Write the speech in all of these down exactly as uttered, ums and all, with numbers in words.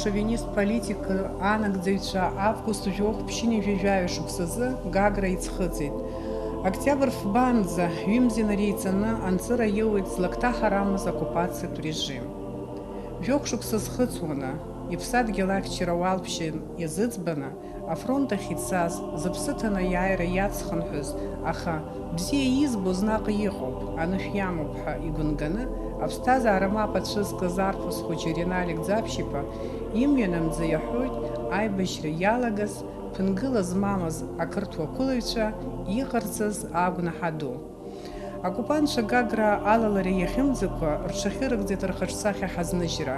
Шовинист политика анагӡаҩцәа август жәохә ԥшьынҩажәи жәаҩа шықәсазы Гагра иӡхыҵит. Октиабр фбаанӡа ҩымзи нареи еицаны анҵыра иоуеит злакҭаҳарамыз оккупациатә режим. Жәохә шықәса зхыҵуаны, иԥсадгьыл ахьчара уалԥшьа иазыӡбаны, афронт ахь ицаз, зыԥсы ҭаны аиааира иацхынҳәыз, аха бзиа избоз наҟ иҟоуп, анышә иамоуп ҳәа игәынганы, аԥсҭазаара мап ацәызкыз арԥыс хәыҷы Реналик Ӡаԥшьиԥа имҩа намӡа иаҳәоит аибашьра иалагаз, ԥынгыла змамыз ақырҭуа қәылаҩцәа иҟарҵаз агәнаҳа ду. Оккупантцәа Гагра алалара иахьымӡакәа рҽахьырыгӡеит рхаҿсахьа ҳазныжьра,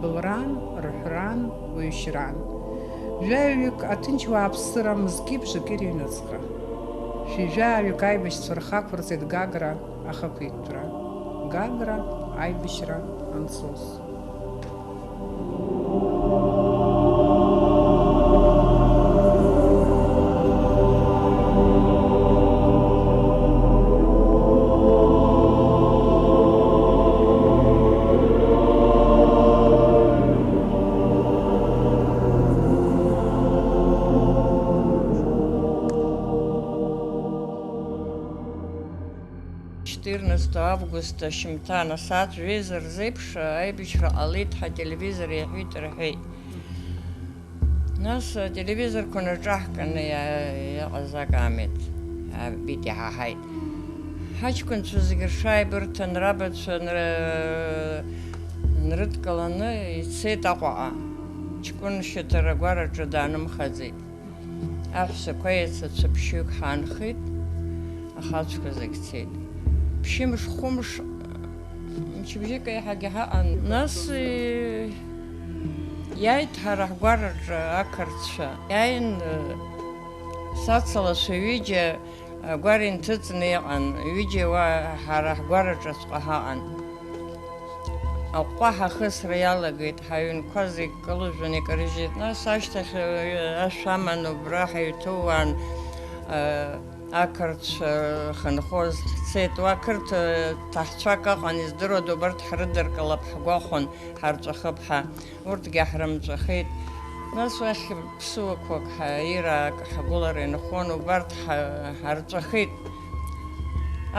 былран, рҳәран, уаҩшьран. Жәаҩаҩык аҭынч уааԥсыра мызкы-бжаки рыҩнуҵҟа. Шәи жәаҩаҩык аибашьцәа рхы ақәырҵеит Гагра ахақәиҭтәра. Гагра аибашьра анцоз. Четырнадцатого августа ашьыжьымҭан асааҭ жәеиза рзеиԥш аибашьра ҟалеит ҳәа ателевизор иаҳәеит рҳәеит. Нас ателевизорқәа наҿаҳкны иа-, иҟаз акаамеҭ абит иаҳаҳаит. Ҳаҷкәынцәа зегьы рҽааибырҭан, рабацәа нры-, нрыдкыланы ицеит Аҟәаҟа. Ҷкәын шьаҭара гәараҿы даанымхаӡеит. Аҳәсақәа иацы цәаԥшьҩык ҳаанхеит, ахацәқәа зегь цеит. Ԥшьымш-хәымш, мчыбжьык еиҳагьы ҳаҟан. Нас, э, иааит ҳара ҳгәараҿы ақырҭцәа. Иааин, э, сацалацәа ҩыџьа агәара инҭыҵны иҟан, ҩыџьа уа ҳара ҳгәараҿыҵәҟьа ҳаҟан. Аҟәҟәа ҳахысра иалагеит, ҳаҩнқәа зегь кылыжәан икарыжьит. Нас ашьҭахь, э, ашә аман убра ҳаҩҭыуан, э, ақырҭцәа хынҳәуаз ҳцеит. Уа қырҭ, э, ҭаҳцәак ыҟан, издыруада, убарҭ ҳрыдыркылап ҳгәахәын, ҳарҵәахып ҳәа. Урҭгьы ҳрымҵәахит. Нас уахь ԥсыуақәак ҳаира ак ҳгәылара инхон, убарҭ ҳа-, ҳарҵәахит.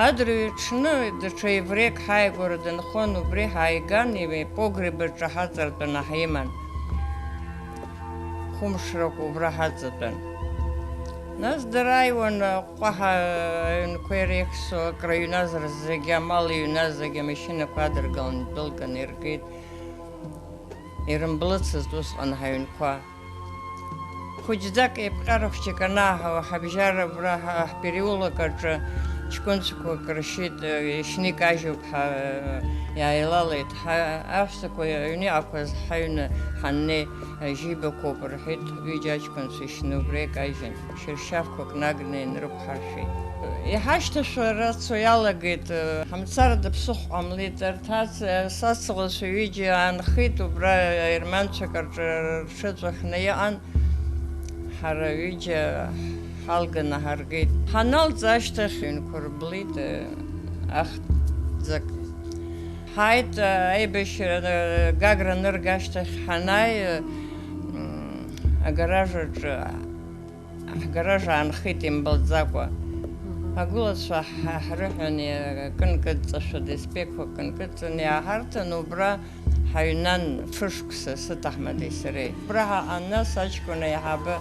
Адырҩаҽны даҽа евреик ҳааигәара дынхон, убри ҳааиган, ипогреб аҿы ҳаҵартәаны ҳиман. Хәымшрак убра ҳаҵатәан. Нас дара ааиуан, аҟәҟәаҳәа аҩнқәа иреихсо, акры иҩназ рзегьы, амал иҩназ зегьы амашьынақәа адыргалан, идәылганы иргеит. Ирымблыцызт усҟан ҳаҩнқәа. Хәыҷӡак еиԥҟьара хәҷык анааҳауа, ҳабжьара убра ҳа-, ҳпереулок аҿы ҷкәынцәақәак ршьит, ишьны икажьуп ҳәа, иааилалеит. Ҳа-, аҳәсақәа аҩны иаақәаз ҳаҩны ҳаннеи, жьибақәоуп рҳәеит, ҩыџьа аҷкәынцәа ишьны убра икажьын. Шьыршьафқәак нагны инрықәҳаршәеит. Иҳашьҭашәа рацәа иалагеит, ҳамцарада ԥсыхәа ҟамлеит. Арҭ ац-, сацлацәа ҩыџьа аанхеит, убра аерманцәак рҿы рҽыҵәахны иҟан. Ҳара ҩыџьа ҳалганы ҳаргеит. Ҳаналҵ ашьҭахь ҩнқәа рблит, ахьӡак. Ҳааит, аибашьра, Гагра анырга ашьҭахь ҳанааи, м, агараж аҿы Ҳгараж аанхеит имбалӡакәа. Агәылацәа ҳа-, ҳрыҳәан, акы нкыдҵашәа, деспекқәак нкыдҵаны иааҳарҭан, убра ҳаҩнан фышықәса сыҭаҳмадеи сареи. Убра ҳаҟан, нас аҷкәын аиҳабы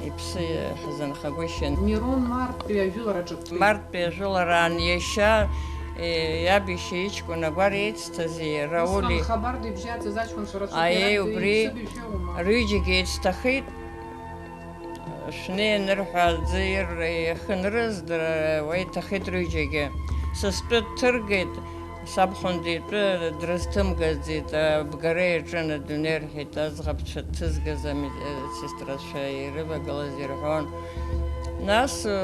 иԥсы ҳзынхагәышьан. Мирон марттәи ажәылараҿы дтәеит. Марттәи ажәылараан иашьа, е, иаб иашьа иҷкәын агәар еицҭази, Рауль. Усҟан хабарда ибжьаӡыз аҷкәынцәа рацәоуп, Аиеи, иара убри ибзыԥшума? Рҩыџьагьы еицҭахеит. Шәнеи анырҳәа аӡы ир-, ихынрыз дара, уа иҭахеит рҩыџьагьы. Са стәы дҭыргеит, сабхәында итәы дрызҭымгаӡеит, абгара иаҿын адунеи рҳәеит, аӡӷабцәа дҭызгаз ами-, сестрацәа ирывагылаз ирҳәон. Нас, э,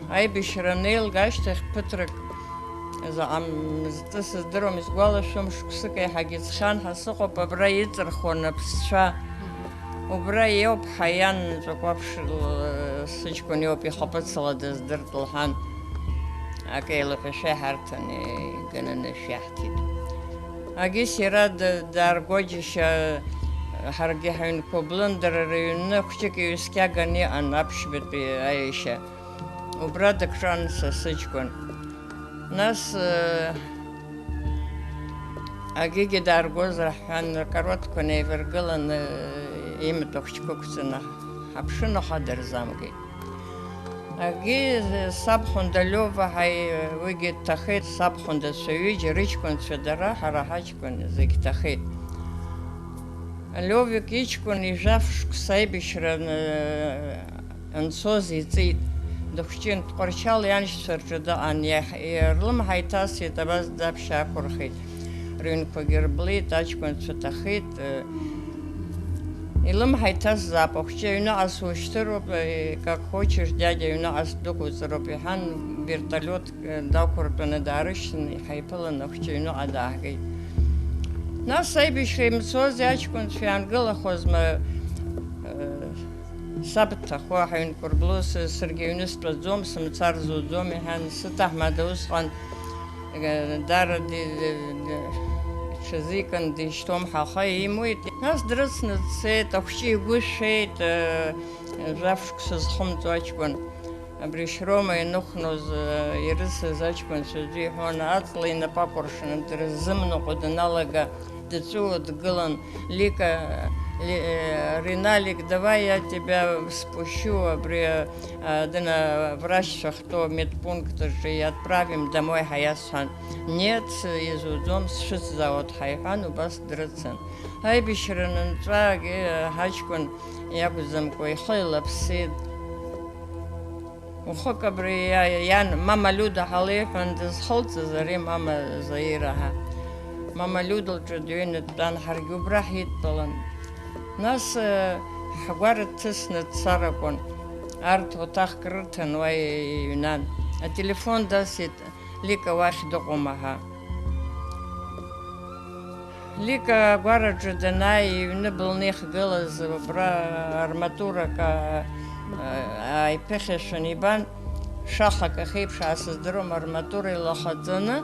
Аибашьра анеилга ашьҭахь ԥыҭрак заҟа мзызты сыздыруам, исгәалашәом, шықәсык еиҳагьы иҵхьан ҳәа сыҟоуп, абра иҵырхуан аԥсцәа. Убра иоуп ҳаиан, ҵәакәаԥш, сыҷкәын иоуп, ихаԥыцла дыздырт лҳәан, акы еилаҳәашәа иҳарҭан, иганы анышә иаҳҭеит. Агьыс иара д-, даарго џьышьа, Ҳаргьы ҳаҩнқәа блын, дара рыҩны хәҷык-ҩыскьаган иҟан аԥшьбатәи аешьа. Убра дыкҿан са сыҷкәын. Нас, э, агьигьы дааргозар ҳҳәан, ркаруаҭқәа неиваргыланы, э, иматәа хәҷқәа ықәҵаны ҳаԥшын, аха дырзамгеит. Агьи, э, сабхәында Лиова ҳаи-, уигьы дҭахеит, сабхәындацәа ҩыџьа, рыҷкәынцәа дара, ҳара ҳаҷкәын зегь ҭахеит. Лиовик иҷкәын ижәаф шықәса аибашьра ан-, анцоз иҵит. Дыхәҷын, Тҟәарчал ианшьцәа рҿы дыҟан, иаҳ-, ирлымҳа иҭасит, абас даԥшьа ақәырхит. Рыҩнқәагьы рблит, аҷкәынцәа ҭахеит. Илымҳа иҭасзаап, ахәҷы аҩныҟа сушьҭыроуп, э, как хочешь, дядя аҩныҟа сдәықәуҵароуп, иҳәан, вертолиот, э, дақәыртәаны даарышьҭын, иҳаиԥылан, ахәҷы аҩныҟа дааҳгеит. Нас аибашьра имцози аҷкәынцәа иаангылахозма, э, саб дҭахо, ҳаҩнқәа рблуз, саргьы аҩны стәаӡом, сымцар зуӡом, иҳәан, сыҭаҳмада усҟан Дара ди-, ди-, ди-, иҽазикын дишьҭоума ҳәа аха имуит. Нас дрыцны дцеит, ахәҷы игәы шәеит, э, жәаф шықәса зхымҵуа аҷкәын. Абри Шьрома иныхәноз, э, ирыцыз аҷкәынцәа аӡәы иҳәон, аҵла инапы акәыршаны дырзымныҟәо даналага, дҵәыуо дгылан. Лика, Ли-, э, Риналик, давай я тебя спущу, абри, э, дына врачцәа ахьтәоу медпункт аҿы иотправим домой ҳәа иасҳәан. Нет, изуӡом, сшәыцзаауеит ҳәа иҳәан, убас дрыцын. Аибашьра анынҵәаагьы ҳаҷкәын иакәӡамкәа ихы еилаԥсеит. Уахык абри иа-, иан, мама Лиуда ҳәа леиҳәан дызхылҵыз, ари мама Заира ҳәа. Мама Лиуда лҿы дыҩны дтәан, ҳаргьы убра ҳидтәалан. Нас, э, ҳгәара дҭысны дцар акәын. Арҭ уаҭахк рырҭан, уа иҩнан. Ателефон дасит, Лика уахь дыҟоума ҳәа. Лика агәараҿы данааи, иҩны былны ихгылаз убра арматурак, а, а, ааиԥыхьашәан ибан, шахак ахьеиԥш аасыздыруам, арматура илахаҵаны,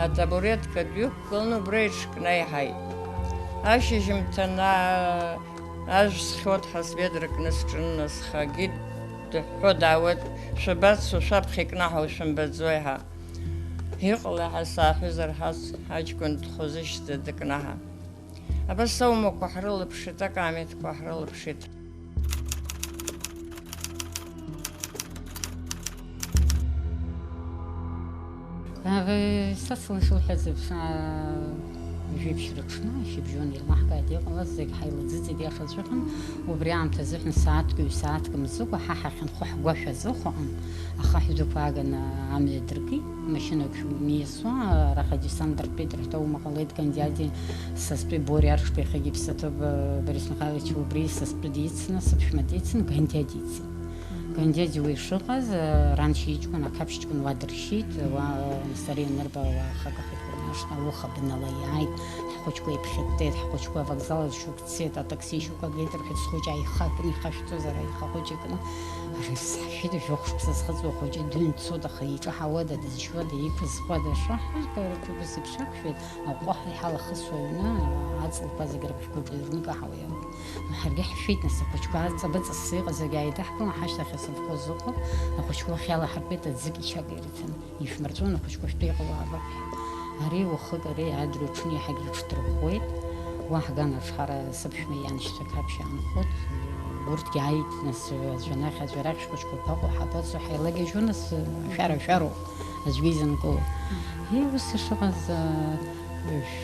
атабуретка дҩықәгыланы убра иҽкнаиҳаит. Ашьыжьымҭан, а, ажә схьуеит ҳәа сведра кны сҿынасхагьы дыҳәҳәо даауеит, шәабацо, шәаԥхьа икнаҳау шәымбаӡои ҳәа. Иҟалеи ҳәа сааҳәызар, ҳас ҳаҷкәын дхәызышьҭӡа дыкнаҳа. Абас аумақәа ҳрылаԥшит, акаамеҭқәа ҳрылаԥшит. Ага, са сылшо ҳәа зыԥшаа, жәибжь рыҽны, шьыбжьон ирмаҳкааит иҟалаз, зегь ҳаилаӡыӡеит, иашаҵәҟьан, убри аамҭазыҳәан сааҭк, ҩ-сааҭк мзыкәа ҳа ҳахьынхо ҳгәашә азыхәан, ахаҳә дуқәа ааганы амҩа дыркит, машьынак ниасуа, раха десант дыртәеит, рҳәоит, аума ҟалеит, Гандиади, састәи Бориа рыҽқәа иахьагьы иԥсы ҭоуп, Борис Михайлович убри састәы дицны, сыԥшәма дицны, Гандиа дицын. Гандиади уи шыҟаз, раншьа иҷкәын, ақаԥшь ҷкәын уа дыршьит, уа, сара ианырба, уа ахагахеит, конечно, ауха бнала иааит, ҳхәыҷқәа иԥхьыттеит, ҳхәыҷқәа авокзал аҿы шәықәцеит, атакси шьоук агеит рҳәеит, схәыҷы аиха кны ихашәҵозар, аиха хәыҷы кны, ари саҳәшьеит, жәохә шықәса зхыҵуа хәыҷы дыҩны дцоит, аха иҿаҳауада, дызшьуада, иқәызхуада, шаҳҳәоз, короче, убас иԥшақәшәеит, аҟәҟәаҳәа иҳалахысуа аҩны, аҵлақәа зегь рыбжьқәа ҿыҩрны икаҳауа иалагеит. Ҳаргьы ҳшәеит, нас, ахәыҷқәа аҵабыҵас иҟаз зегьы ааидаҳкылан, ҳашьҭахь асовхоз ыҟоуп, ахәыҷқәа уахь иалаҳарбеит, аӡык ичага ирыҭаны, ишәмырҵәон, ахәыҷқәа шәтәа иҟало аабап ҳәа. Ари уахык, ари адырҩаҽны иаҳагьы рыҽдырӷәӷәеит, уа ҳганаҿ ҳара сыԥшәма ианшьцәа қаԥшь аанхоит, урҭгьы ааит, нас, аӡәы анахь, аӡәы арахь, шәхәыҷқәа ԥаҟо ҳабацо, ҳаилагьежьуа, нас, шәара-шәароуп. Аӡәгьы изанкыло. Еи, ус ишыҟаз,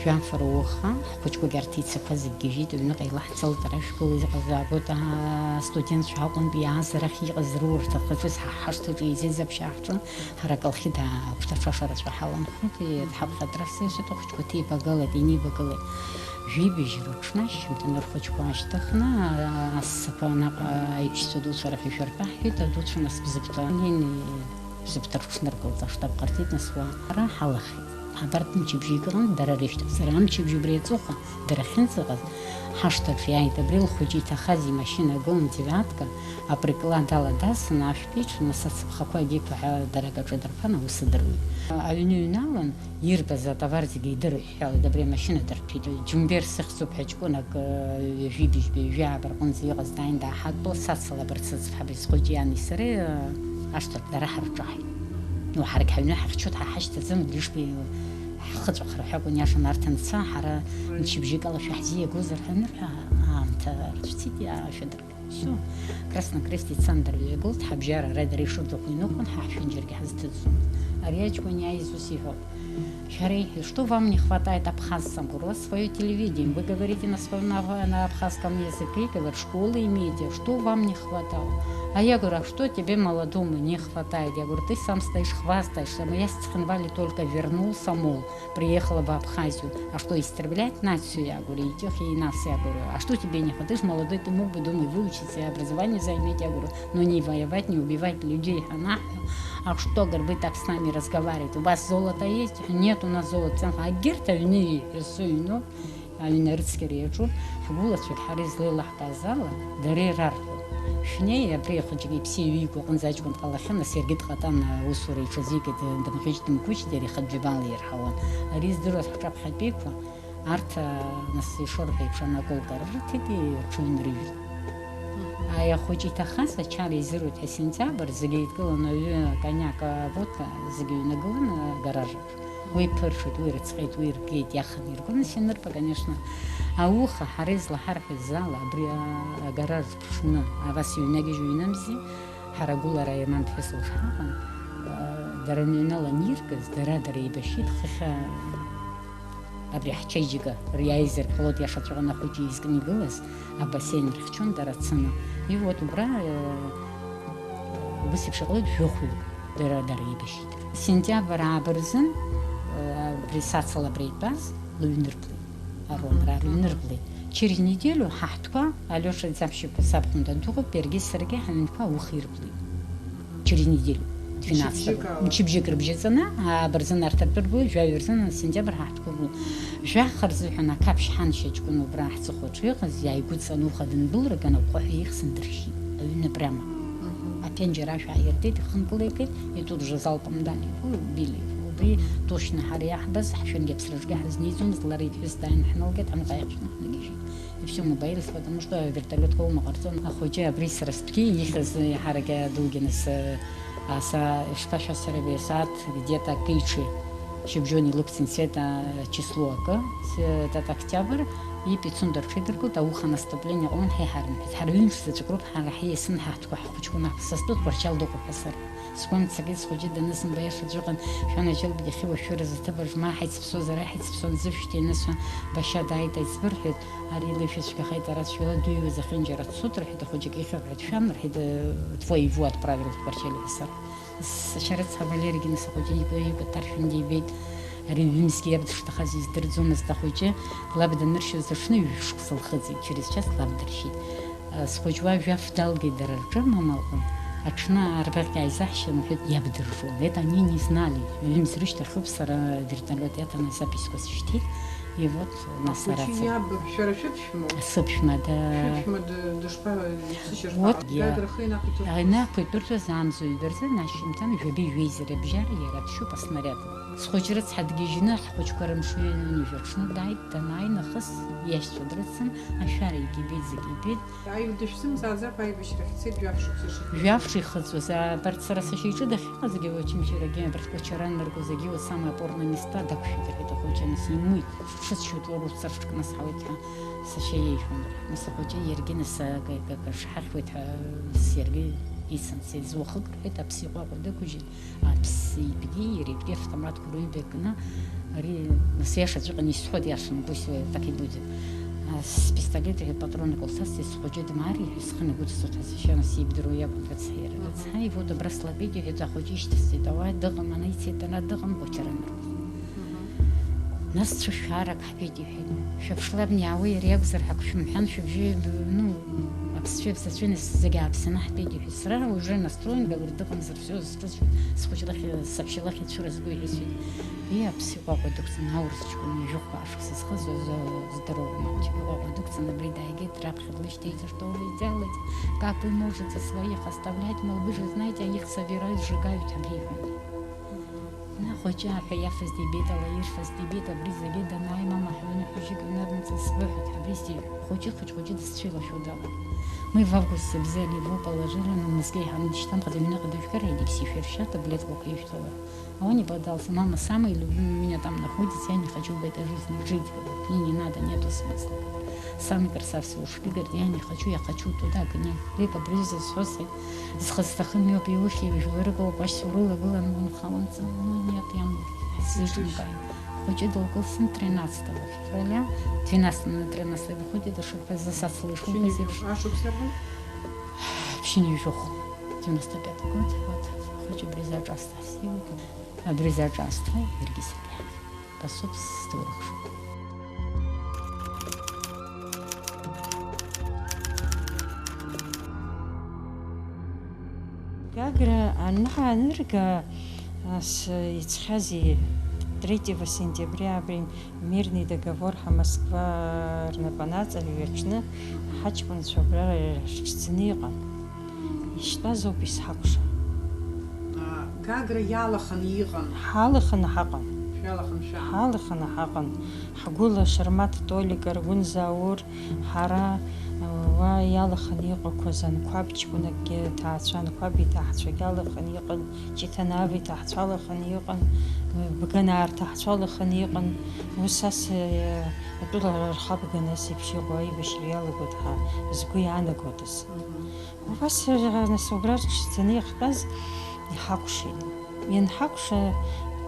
жәаф руха, ҳхәыҷқәагьы арҭ ицақәа зегь гьежьит, аҩныҟа илаҳцалт, ара шәгылаз иҟаз аабоит, аа, астудентцәа Аҟәантәи иааз арахь иҟаз рурҭ ахаҿы ҳа ҳашҭаҿы еизеизаԥшьаа ҳҿы, ҳара Колхида агәҭаҽаша рацәа ҳаламхеит, дҳаԥхьа атрасса иашеит, ахәыҷқәа ҭеибагалеит, инибагылеит. Жәибжь рыҽны ашьжьымҭан рхәыҷқәа аашьҭыхны, асасақәа наҟ аиҳәшьцәа дуцәа рахь ишәыртәаҳҳәеит, адуцәа нас Бзыԥҭа анеины, Бзыԥҭа рыҽныркылт, аштаб ҟарҵеит, нас уа ара ҳалахеит. Абарҭ мчыбжьык ыҟан, дара рышьҭахь. Сара амчыбжь убри аҵыхәа, дара ахьынӡаҟаз, ҳашҭаҿ иааит, абри лхәыҷы иҭахаз имашьына гылан, девиатка, апрыклад ала дасын, ашә ԥиҽны, сацыԥхақәа агьиқәа ҳәа дара акаҿы дырԥан, аус адыруеит. Аҩны иҩналан, ирбаз атовар зегьы идырҳәҳәалеит, абри амашьына дырҭәит. Џьумбер сыхьӡуп ҳәа ҷкәынак, ҩажәи быжьба, ҩажәи ааба рҟынӡа иҟаз дааин дааҳадтәалан, сацалабарц сыцҳа, абри схәыҷи иани сареи, ашҭаҿ дара ҳарҿаҳаит. Ну, ҳаргь ҳаҩны ҳахьчоит, ҳа ҳашьҭаӡам, лишь бы ҳхыҵәахра ҳәа акәын иашан, арҭ анца, ҳара мчыбжьык ала шәаҳзиагозар ҳәа анырҳәа, аамҭа рцәцеит, иаашәадыргеит. Всё. Красный Крест ицан дырҩагылт, ҳабжьара ара дара ишырҭаху инықәын, ҳа ҳшәынџьаргьы ҳазҭыҵӡомызт. Ари аҷкәын иааиз ус иҳәоит. Шәара иҳәа, что вам не хватает абхазцам? Говорю, у вас своё телевидение, вы говорите на своём, на, на абхазском языке, говорю, школы имеете, что вам не хватало? А я говорю, а что тебе, молодому, не хватает? Я говорю, ты сам стоишь, хвастаешься, мы, я с Цхинвали только вернулся, мол, приехала в Абхазию. А что, истреблять нацию? Я говорю, и тех, и нас, я говорю, а что тебе не хватает? Ты ж молодой, ты мог бы, думаю, выучиться и образование заиметь, я говорю, но не воевать, не убивать людей, а нахуй. А что, говорю, вы так с нами разговариваете? У вас золото есть? Нет, у нас золота. А герта, ну, Аҩны арыцқьара иаҿу ҳгәылацәагь ҳара излеилаҳкааз ала, дара ирарҳәон. Шәнеи, абри ахәыҷгьы иԥсы иҩеиго аҟынӡа аҷкәын дҟалахьан, нас иаргьы дҟатан, аусура иҽазикит, дымӷьыч-дымқәыч, иара ихатә џьабаала ирҳауан. Ари здыруаз ҳҿаԥхьатәиқәа, арҭ, а, нас ишырҳәо еиԥш, анаколка рырҭеит, рҽыҩнрыжәит. Аи ахәыҷы иҭахаз ачара изыруит ҳәа сентиабр, зегьы еидкыланы аҩы, аканиак, аводка, зегьы ҩнагылан агаражаҿ. Уи ԥыршәеит, уи рыцҟеит, уи иргеит, иахан иргон, нас ианырба, конечно, ауха, ҳара излаҳарҳәаз ала, абри а-, агараж ԥҽны, абас иҩнагьежь ҩнамзи, ҳара гәылара аерман ԥҳәыс лыҽҳаҟан, а, дара ныҩналан иркыз, дара-дара еибашьит, хыхь, а, абри ҳчеиџьыка риааизар ҟалоит, иашаҵәҟьаны ахәыҷы изкны игылаз, абасеин рыхьчон дара цаны. И вот убра, э, убыс еиԥш иҟалеит, жәохәҩык дара, дара еибашьит. Сентиабр ааба рзын, э, абри сацала абра итәаз лыҩнырблеит. Арон, ра рыҩнырблеит. Через неделю ҳа ҳтәқәа, Алиоша Ӡаԥшьиԥа сабхәында дыҟоуп, иаргьы саргьы ҳаҩнқәа ауха ирблеит. Через неделю. Двенадцатого. Мчыбжьык ала. Мчыбжьык рыбжьаҵаны, аа, абырзын арҭ ртәы ргылеит, жәаҩа рзын, сентиабр ҳа ҳтәқәа ргылеит. Жәаха рзыҳәан ақаԥшь ҳаншьа ҷкәын убра ҳҵыхәаҿы иҟаз, иааигәыҵаны уха дындәылырган, аҟәҟәаҳәа ихьзан дыршьит. Аҩны прямо. Аԥенџьыр ашә ааиртит, ихынкылеикит, и тут же залпом дали его, убили его. Убри точно ҳара иаҳбаз, ҳшәангьы аԥсраҿгьы ҳазниӡомызт, лара иԥҳәыс дааин ҳналгеит, амҟа иаԥшьны ҳнагьежьит. И всё, мы боялись, потому что вертолёт колма ҟарҵон. Ахәыҷы абри сара стәгьы ихьыз, иаҳарак адугьы нас, а, са, ишԥашәасҳәари, абри асааҭ где-то кеиҽи шьыбжьон илықәҵан, цвета число акы, с-, этот октиабр, и пицунда рҽеидыркылт, ауха наступление ҟалон, ҳаиҳарымҳәеит. Ҳара ҩымш заҵәык роуп, ҳара ҳиасны ҳаҳҭқәа ҳхәыҷқәа, нас са стәы Тҟәарчал дыҟоуп ҳәа сара. Сгәы мцакит, схәыҷы данысымба, иашаҵәҟьан, шәанаџьалбеит, иахьа уашәыра заҭыбаҿ ма ҳаицыԥсуазар, аҳаицыԥсуан, зышәҭ ианысҳәа, башьа дааит, аиҵбы рҳәеит, ари илышәаҵәгахеит, ара цәгьала дыҩуаз ахьынџьара дцот, рҳәеит, ахәыҷык ихьыр ҳәа дшәан, рҳәеит, э, твой его отправил в Тҟәарчал ҳәа сара. Сашьарыцҳа Валеригьы нас ахәыҷы игәы, игәы ҭаршәын дибеит, ари ҩымзгьы иаб дышҭахаз издырӡомызт, ахәыҷы лаб даныршьоз аҽны ҩышықәса лхыҵит, через час лаб дыршьит. Схәыҷуа жәаф далгеит дара рҿы, мамалҟын. Аҽны арбаӷь ааизаҳшьын, лҳәеит, иабдыржәуан. Это они не знали. Ҩымз рышьҭахьоуп сара вертолиот иаҭаны азапискәа сышьҭит. И вот, нас Ахәыҷы арацәа. Иаб, шәара шәыԥшәмоу? Сыԥшәма, да. Шәыԥшәма ды-, дышԥа-, иԥсышьа шԥаҟа? Вот, я. Дад рхы инақәиҭыртәыз? Инақәиҭыртәыз амза ҩба рзы, нас шьымҭан жәаба ҩеизара бжьара иара дшьуп аснарядла. Схәыҷрыцҳа дгьежьны, ҳхәыҷқәа рымшын ҩажәа аҽны дааит, данааи нахыс иашьцәа дрыцын, ашәара егьибеит, зегь ибеит. Аҩ-, дышәзымҵааӡакәа аибашьрахь дцеит жәаф шықәса шыхыҵуаз. Жәаф шихыҵуаз, абарҭ сара сашьа иҿы дахьыҟазгьы, очамчырагьы, абарҭ Кәачара анырго зегьы, вот самые опорные места дақәшәеит, рҳәеит ахәыҷы, нас имуит, ҿыцшьоит, урус ҵарҽк насҳауеит ҳәа сашьа иеиҳәон. Нас ахәыҷы иаргьы нас, акы, акы, акы шҳахьуеит ҳәа, нас иаргьы ицын, дцеит, уахык, рҳәеит, аԥсы иҟәаҟәа дықәыжьит. Аԥсеибгеи иареи ибгеи автоматқәа рыҩбаганы ари, нас иашаҵәҟьаны исҳәоит, иашан, пусть так и будет. А, с пистолета и патроны кылсасит, схәыҷы дмаари ҳәа схы нагәыдсырҭазшәа, нас ибдыруа иакәын рыцҳа иара. Рыцҳа, и вот абра слакит, иҳәеит, ахәыҷы ишьҭасҵеит, ауаа дыҟам, ана ицеит, ана дыҟам, Кәачара анырбоз. Нас цәышәаарак ҳбеит, иҳәеит. Шәыԥшлабны иаауеи, иара иакәзар ҳәа шәымҳәан, шәыбжьы, ну, Аԥсцәеи аԥсацәеи нас зегьы ааԥсаны ҳтәеит, иҳәеит. Сара уже настроен, говорит, дыҟамзар, все, сҿы схәыҷ лахь, саҳәшьа лахь ицәыразго, иҳәеит. Уи аԥсыхәа ҟәадықәҵан, аурыс ҷкәын, ҩажәихәба шықәса зхыз, здоровый мальчик, иҟәаҟәа дықәҵан, абри дааигеит, раԥхьа длышьҭеиҵашт, оуеиҵалеит, как вы можете своих оставлять, мол, вы же знаете, они их собирают, сжигают, абри иҳәеит. Хәыҷы аҳәа иафаз дибеит, ала ирфаз дибеит, абри зегьы данааи, мама ҳҩыны ҳәыжьык ҩнарымҵын сбыҳәоит, абри си хәыҷы, хәыҷ-хәыҷы дысцәеилашәо далагеит. Мы в августе взяли его, положили, но мызкы еиҳаны дышьҭамхаӡа, аҩныҟа дышәгар, Алексей, шәыршьа, таблеткақәа ишәҭалар. А он не поддался. Мама, самый любимый у меня там находится, я не хочу в этой жизни жить, говорит, мне не надо, нету смысла. Самый красавцы ушли, говорит, я не хочу, я хочу туда, к ней. Вика, брыза, сосай. Зхы зҭахым иоуп, иухьи, жәларык ауп, ашьцәа урылагыланы унхауан, ну, нет, иамуит, сзыҿымкааит. Хәыҷы дылкылсын тринадцатого февраля, двенадцатого на тринадцатое выходит, ашықәс азы сацлышуп, ашықәс. Ԥшьынҩажәохә, девяносто пятый год, вот, хәыҷы абри заҿасҵа, сиуит, абри заҿасҵа, иаргьы саргьы. Басоуп сҭоурых шыҟоу. Гагра анаҳа анырга, ас, иҵхьази, третьего сентября абри мирный договор ҳа Москва рнапы анаҵаҩҩы аҽны ҳаҷкәынцәа абра рҽӡаны иҟан. Ишьтәазоуп исҳакәша. А, Гагра иалаханы иҟан. Ҳалаханы ҳаҟан. Шәалаханы шәаан. Ҳалаханы ҳаҟан. Ҳгәыла Шармаҭ Толик, Аргәын Заур, ҳара, уа иалаханы иҟақәаз Анқәаб ҷкәынакгьы, ҭаацәа Анқәаб иҭаҳцәагьы алаханы иҟан, Ҷиҭанав иҭаҳцәа алаханы иҟан, Бганаа рҭаҳцәа алаханы иҟан. Ус ас, атәыла рхабган ас еиԥш иҟоу аибашьра иалагоит ҳәа згәы иаанагодаз. Мгм. Убас, нас, убра рҽӡаны иахҟьаз иҳакәшеит. Ианҳакәша,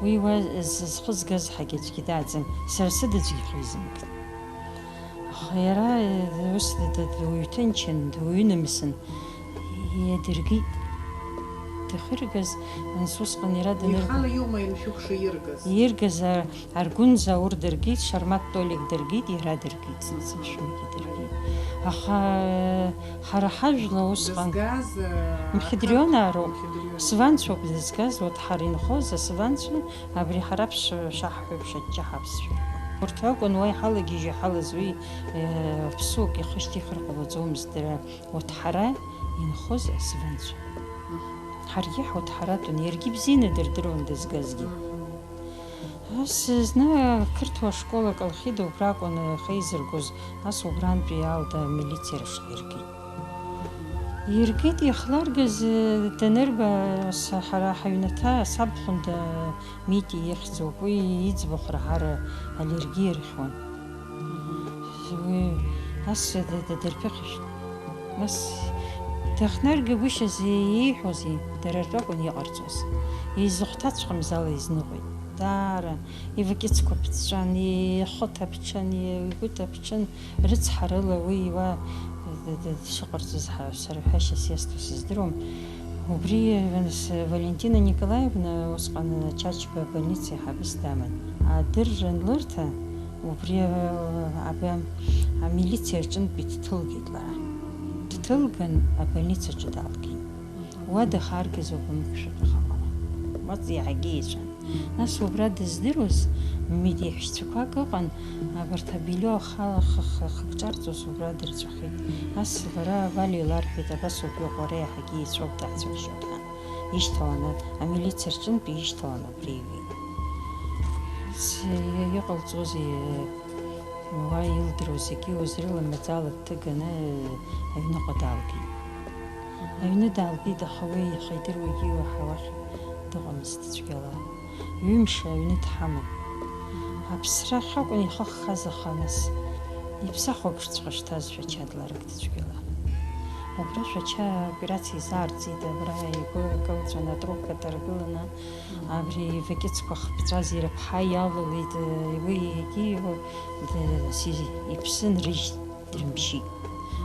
уи уа з-, зхы згаз ҳагьаӡәгьы дааӡам, сара сыда аӡәгьы ихы изымкит. Аха иара, э, ус д-, д-, дуаҩы ҭынчын, дуаҩы нымсын, иадыргеит. Дахьыргаз, нас усҟан иара данырга-, ихала иоума ианшәыкәша иргаз? Иргаз, а, Аргәын Заур дыргеит, Шармаҭ Толик дыргеит, иара дыргеит, сынцәа шәҩык идыргеит. Аха, э, ҳара ҳажәла усҟан дызгаз, э, Мхьыдрион ақырҭ-, аароуп. Мхьыдрион. Сыванцәоуп дызгаз, урҭ ҳара инхоз асыванцәа, абри ҳара ԥшшәы шаҳҳәо еиԥш аҷҷаҳа аԥсшәа. Урҭ ракәын уа иҳалагьежьы иҳалаз уи, э, ԥсуак ихы шьҭихыр ҟалаӡомызт дара. Урҭ ҳара инхоз асыванцәа. Ҳаргьы ҳурҭ ҳаратәын, иаргьы бзианы дырдыруан дызгазгьы. Ас зны ақырҭуа школ аколхида убракәын ихеизыргоз, ас убрантәи Алда амилициа рышҟа иргеит. Иргеит ихларгаз, данырба, ас ҳара ҳаҩнаҭа асабхәында Мити ихьӡуп, уи иӡбахә раҳар аллергиа ирхьуан. Уи ас д-, д-, дырԥыхьашт. Нас дахнаргагәышьаз ииҳәозеи, дара ртәы акәын иҟарҵоз. Изыхәҭаҵәҟьамыз ала изныҟәеит. Даара ивакьыцқәа ԥҵәан, ихы ҭаԥҽын, игәы ҭаԥҽын, рыцҳарыла уи уа д-, д-, дшыҟарҵоз ҳа-, сара ҳәашьас иасҭо сыздыруам. Убри, нас, Валентина Николаевна усҟан Чачба абольница аиҳабыс даман. Адырра анлырҭа, убри, а, аб-, амилициа аҿынтәи дҭылгеит лара. Дҭылган, абольницаҿы далгеит. Уа дахаргаз ауп амықәшәатәы хаҟала. Уаҵ иаҳагьы еицәан. Нас убра дыздыруаз, Миди иҳәшьцәақәак ыҟан, абарҭ абелио ахала х-, х-, хык ҿарҵоз убра дырҵәахит. Ас лара Валиа иларҳәеит, абас ауп иҟоу, ара иаҳагьы еицәоуп, даҳцәыршьуеит ҳәа. Ишьҭаланы, амилициа рҿынтәи ишьҭаланы убра иҩеит. Ас иҟалҵозеи, уа илдыруа зегьы уазрыламӡала дҭыганы аҩныҟа далгеит. Аҩны далгеит, аха уи ихы идыруагьы уаҳа уахь дыҟамызт цәгьала. Ҩымш аҩны дҳаман. Аԥсра ахь акәын ихыххаз, аха нас иԥсахәакшҵәҟьа шьҭаз Шәача дларыгт цәгьала. Убра Шәача аоперациа изаарҵеит, абра игәы кылҵәан, атрубка дыргыланы, абри ивакьыцқәа хԥҵәаз ирыԥҳа иалалеит, уи егьи д-, си-, иԥсы нрыжьт. Дрымшьит.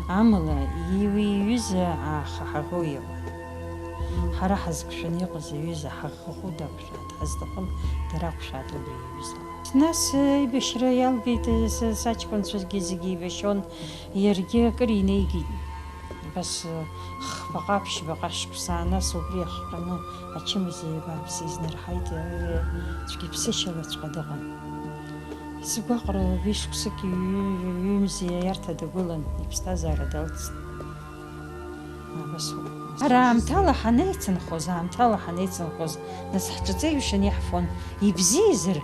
Амала, уи иҩыза ааха ҳаӷоу иауан. Ҳара ҳазқәшәаны иҟаз аҩыза ҳаӷоу дақәшәааит, ҳазҭахым дара ақәшәааит убри иҩыза. Нас аибашьра иалгеит, са-, саҷкәынцәагьы зегьы еибашьон, иаргьы акыр инеигеит. Ас хԥаҟа-ԥшьбаҟа шықәса анас убри иахҟьаны ачымазаҩ бааԥс изнарҳаит, аҩы цәгьаԥсышьалаҵәҟьа дыҟан. Сгәаҟра убри шықәсык ҩ-, ҩымзи аиарҭа дагәылан, иԥсҭазаара далҵт. Абас ауп. Ара аамҭала ҳанеицынхоз, аамҭала ҳанеицынхоз, нас ҳҿаҵаҩ шаны иаҳфон, ибзиазар,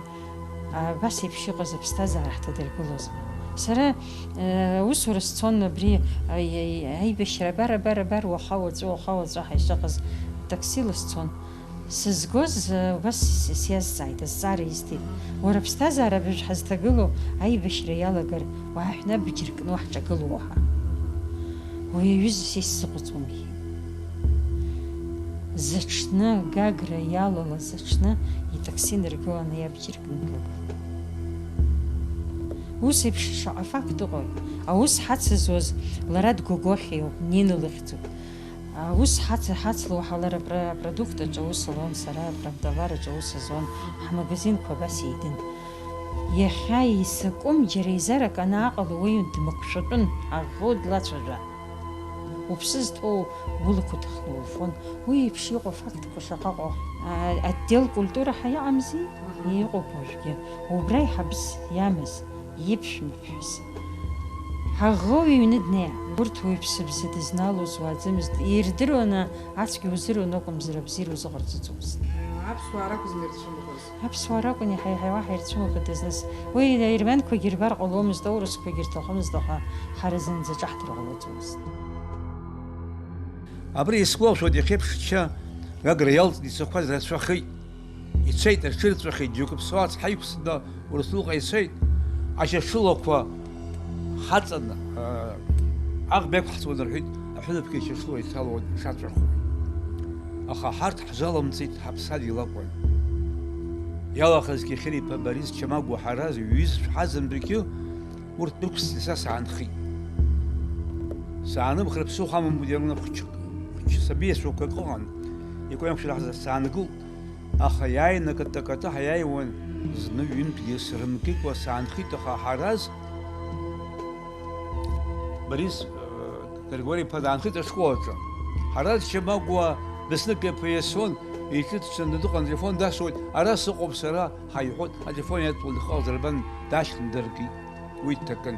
абас еиԥш иҟаз аԥсҭазаара ҳҭадыргылозма. Сара, э, усура сцон абри, аи-, аи-, аибашьра абар, абар, абар, уаха уаҵәы, уаха уаҵәы ҳәа ишыҟаз таксила сцон. Сызгоз, э, убас с-, сиазҵааит, азҵаара исҭеит. Уара аԥсҭазаара абыржә ҳазҭагылоу аибашьра иалагар, уааҳәны абџьар кны уаҳҿагылоу ҳәа. Уи аҩыза са исзыҟаҵом, иҳәеит. Зыҽны Гагра иалалаз аҽны итакси ныргыланы иабџьар кны длагылан. Ус еиԥш шаҟа факт ыҟои? Аус ҳацызуаз лара дгәагәахьеи ауп, Нина лыхьӡуп. Аус ҳац-, ҳацлоу ҳа лара апро-, апродукт аҿы аус луан, сара апромтовар аҿы аус зуан, ҳмагазинқәа абас еидын. Иахьа исакәым џьара еизарак анааҟало уаҩы дмықәшәатәын, аӷоу длацәажәа. Уԥсы зҭоу гәылақәа ҭыхны уфон, уи еиԥш иҟоу афактқәа шаҟа ыҟоу. А-, отдел культура ҳәа иҟамзи? Мгм. Иҟоуп уажәгьы. Убра иҳабыс иамаз, иԥшәма ԥҳәыс. Ҳаӷоу иҩны днеи, урҭ уаҩԥсы бзы дызналоз уааӡамызт, ирдыруаны ацәгьа узыруан акәымзар, абзиара узыҟарҵаӡомызт. Аԥсуаа ракәызма ирцәымӷыз? Аԥсуаа ракәын иаҳа-иаҳа уаҳа ирцәымӷыдаз, нас уи аерманқәагьы ирбар ҟаломызт, аурысқәагьы ирҭахымызт, аха ҳара зынӡа ҿаҳҭыр ҟалаӡомызт. Абри исгәалашәоит, иахьеиԥш ача Гагра иалҵны ицақәаз рацәахеит. Ицеит, рҽырҵәахит, џьоукы ԥсуа ацҳа иқәсны Урыстәылаҟа ицеит. Ашьашылақәа ҳаҵаны, аа, аӷба иақәҳҵон рҳәеит, аҳәынаԥгьы ашьашыла иҭалон, ишаҵәахуеит. Аха ҳарҭ ҳзаламҵеит, ҳаԥсадгьыл акәын. Иалахазгьы Хьыриԥа Борис Чамагәа Ҳараз ҩызцә ҳазынтәыгьы урҭ дәықәсҵеит, са саанхеит. Саанымхар ԥсыхәа амамызт, иара хәыҷык, хәыҷ сабиашәақәак ыҟан, икәа-иамшәа ҳза-, саангылт. Аха иааины аката-ката ҳаиааиуан, зны-ҩынтәгьы срымкыкәа саанхеит, аха Ҳараз Борис, э, Григори-иԥа даанхеит ашкол аҿы. Ҳараз Чамагәа Беслык иԥа Иасон иҿы дцаны дыҟан, ателефон дасуеит, ара сыҟоуп сара, ҳаиҳәоит, ателефон иадтәалан ихы ҟазарбан дашьҭан дыркит. Уи дҭакын.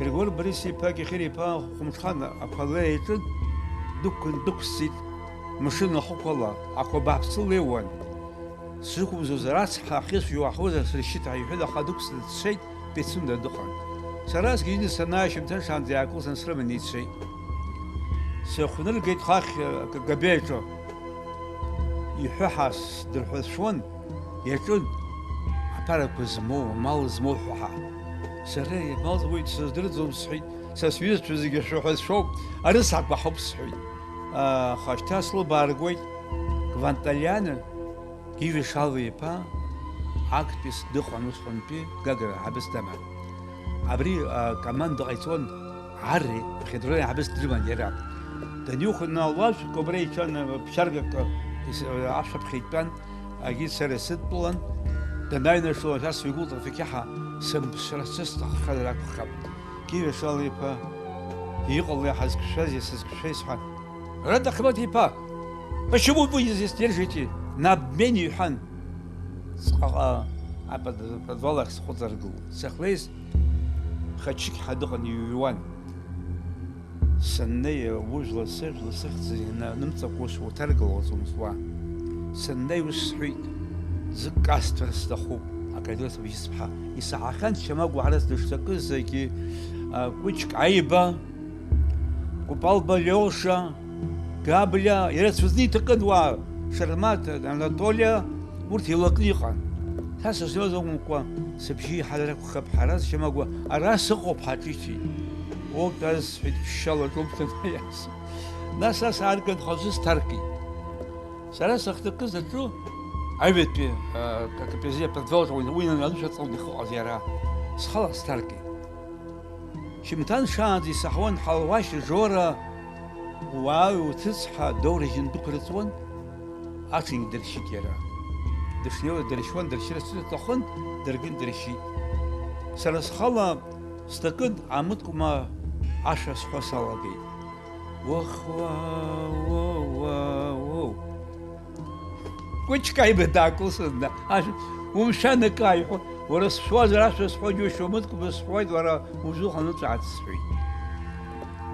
Григор Борис-иԥа Кьахьыр-иԥа Хәымҽхан ақәа леиаҿын, дықәын, дықәсҵеит, мшын ахықәала ақәа бааԥсы леиуан. Сзықәымзозар ацҳа ахьысжьуа ҳузар сыршьит ҳәа иҳәеит, аха дықәсны дцеит, Пицунда дыҟан. Сара сгьежьны санааи, шьымҭан шаанӡа иаакылсны срыманы ицеит. Сыхәныргеит хахь, акы, Габеиаҿы. Иҳәы ҳасдырҳәацәуан, иаҿын аԥарақәа змоу, амал змоу ҳәа. Сара иамал змоу сыздырӡом, сҳәеит, са сҩызцәа зегьы шәаҳәацәоуп, арысақәа ҳауп, сҳәеит. Аха шьҭа слыбааргоит, Кванталиано Гиви Шалва-иԥа актәи дыҟан усҟантәи Гагра аҳабыс даман. Абри, а, команда ҟаиҵон Арри, Хедрони аҳабыс дрыман иара. Даниуха дналуаз, Кобра ицәан, а, ԥсаргак, а, ис-, а, ашәаԥхьа итәан, агьи сара сыдтәалан, данааҩнашо, ас игәылҵ афақьаҳа сымԥсра сысҭаххар акәхап. Гиви Шалва-иԥа, иҟалеи ҳазқәшәази сызқәшәеи сҳәан. Радахмат-иԥа, почему вы не здесь держите? На обмене, иҳәан. Сҟаҟа аподвал ахь схәыҵаргылт. Сахьлеиз, Хачықь ҳәа дыҟан, иҩуан. Саннеи, ужәла сыжәла сыхьӡ инанымҵакәа ус уҭаргалаӡомызт уа. Саннеи, ус сҳәеит, ӡык касҭәар сҭахуп, акоридор сыбжьысԥҳа. Исаҳахьан Чамагәа ҳара дышҭакыз, егьи, а, кәыҷк Аиба, Купалба Лиоша, Габлиа, ирацәаӡаны иҭакын уа, Шармаҭ, Анатолиа, урҭ еилакны иҟан. Са сызҩуаз акәымкәа, сыбжьы иаҳар акәхап, Ҳараз Чамагәа, ара сыҟоуп ҳәа ҿиҭит. Урҭ азсҳәеит, ԥшьшьала ҿумҭын иасит. Нас ас арганхазы сҭаркит. Сара сахьҭакыз аҿы аҩбатәи, а, акапезиа подвалҿы уи, уи анышә аҵаҟны ихыҟаз иара. Схала сҭаркит. Шьымҭан шаанӡа исаҳауан ҳалуашь Жора, уааи уҭыҵ ҳәа доурыжьын дықәрыҵуан, аҽынгьы дыршьит иара. Дышнеиуаз дыршьуан, дыршьыр сҭахын, даргьы дыршьит. Сара схала сҭакын, амыткәма ашәа сҳәо салагеит. Уахуа, уа, уа, уоу. Кәычка аиба даакылсны, аш-, умшәан акы ааиҳәо, уара сшәуазар ашәа сҳәо џьушьома, ҭкәба сҳәоит, уара узуха ныҵәааит сҳәеит.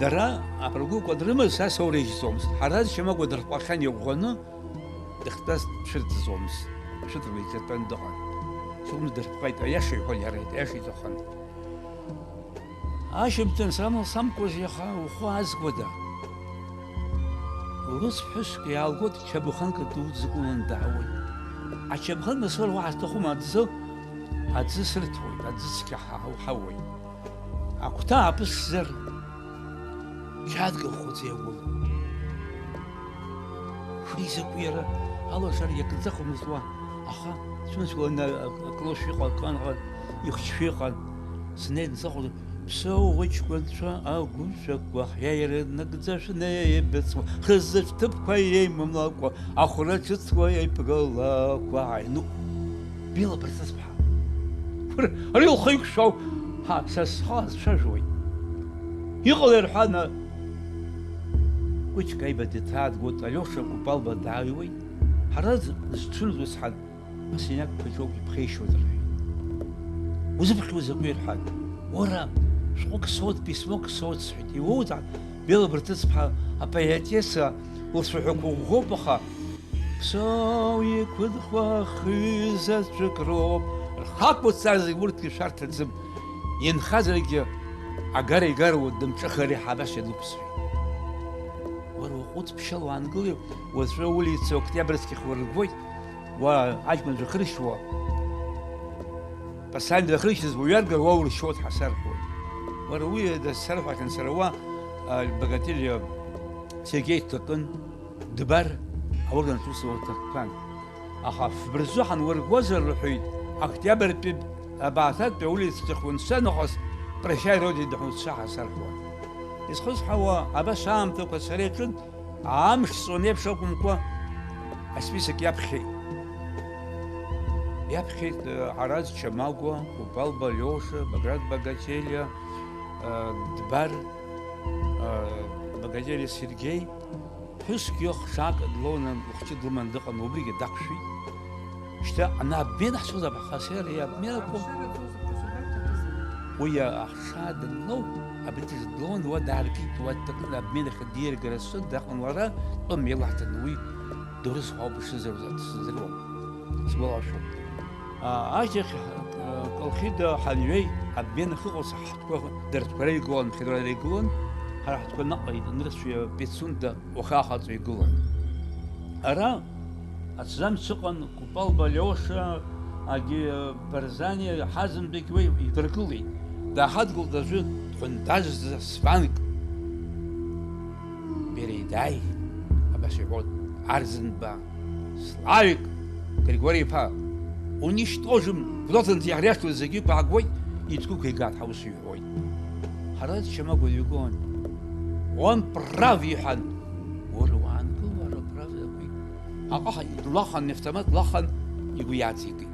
Дара апрагәылқәа дрымаз са соурыжьӡомызт. Ҳараз Шьамагәа дырхәахьан иӷәӷәаны, дахьтәаз дцәырҵӡомызт. Дцәыҵны иҭатәан дыҟан. Сыҟәны дырпҟеит, аиаша иҳәон иара, аиаша иҭахын. Ашьыбжьон самал самкуаз иаха ухәы азгода? Урыс ԥҳәыск иаалгоит, чабханк дуӡӡак уланы даауеит. Ачабхан басур уаҳа сҭахума, аӡы, аӡы сырҭоит, аӡы цқьа ҳа-, ҳауеит. Агәҭа ааԥысзар, қьаадк ахәыҵ иагәылоуп. Уи закәи иара алашара иакӡахомызт уа, аха цәымза уаны аклош иҟан, кранҟа ихәыҷқәа иҟан. Снеин сахәда, ԥсоу уҷкәынцәа агәымшәақәа ҳиааира нагӡа шәнеибыҵуа, хыззаҵә ҭыԥқәа еимымлакәа, ахәра ҿыцуа еиԥгылақәа ааинуп. Бела Барцыцԥҳа. Ари лхы иқәшәоу, ҳа, са схала сцәажәоит. Иҟалеи рҳәан, Кәычка аиба дыҭаадгоит, Алиоша Купалба дааиуеит. Ҳара зҽынӡа усҳан, асиниаққәа џьоук иԥхеишьоит рҳәеит. Узыԥхьоу закәи рҳәан, уара, шәҟәык соут, письмок соут сҳәеит. Иуоуҵааит, Бела Барцыцԥҳа апоетесса лцәаҳәақәа ӷәӷәоуп, аха Ԥсоу иқәынхо хҩызаҵәык роуп, рхақәҵа зегь урҭгьы шәарҭаӡам, инхазаргьы агара игароуп, дымҿыхар иаҳа абас ианықәсҳәеит. Уара уаҟәыҵ, ԥшьала уаангылеи, уаҵәы аулица Октиабрских уаргоит, уа аҷкәын жәахыршьуа, Пасаль дахыршьыз уҩаргар, уа уршьуеит ҳәа сарҳәоит. Уара уи дасарҳәахьан сара уа, а, Богатели Сергеи дҭакын. Дбар, аорганҿ усура уҭакқәан. Аха фбырзу ҳанургозар, рҳәеит, Октиабртәи абааҭатәи аулица ҿыхуан сценахыс, Прощай, Родина ҳәа уцәа ҳасаркуан. Изхысҳәаауа, абас аамҭақәа сара иаҿын, амш ҵуан еиԥш акәымкәа, асписок иаԥхьеит. Иаԥхьеит, э, Ҳараз Чамагәа, Купалба Лиоша, Баграт Багателиа, э, Дбар, э, Багателиа Сергеи. Ԥҳәыск иоух ҽаак длоуны, лыхәҷы длыман дыҟан, убригьы дақәшәеит. Шьҭа ана обмен ҳцозаап, аха сара иобменақәа. Уи аҳәшьа данлоу, абригь длоуны уа дааргеит, уа дҭакны обмен ахь диаргара сцон, даҟан лара, тәым илаҳҭаны уи дурыс ҳәа ауп ишызыруз, сыздыруам, сгәалашәом. А, ашьҭахь, а, Колхида ҳанҩеи, обмен ахьыҟоу ҳтәқәа, дара ртәқәа реигылон, Мхьыдора реигылон, ҳара ҳтәқәа наҟ инрыцәо Пицунда уаххаҵәҟьа игылан. Ара аҭӡамц ыҟан, Купалба Лиоша, агьи Барзани, Ҳазынтәигь уи идыргылеит. Дааҳадгылт аӡәы дҳәындазӡа сванк. Береидаи, абас иҳәон, Арӡынба, Славик, Григори иԥа, уничтожим, Грозынтәи иаҳриашоз зегьы иқәаагоит, иҭгәықәигааит ҳәа ус иҳәоит. Ҳараз Чамагәа дҩагылан, он прав иҳәан, уара уаангыл, уара прав закәи? Аҟаҳ длахан, автомат лахан, игәы иаҵигеит.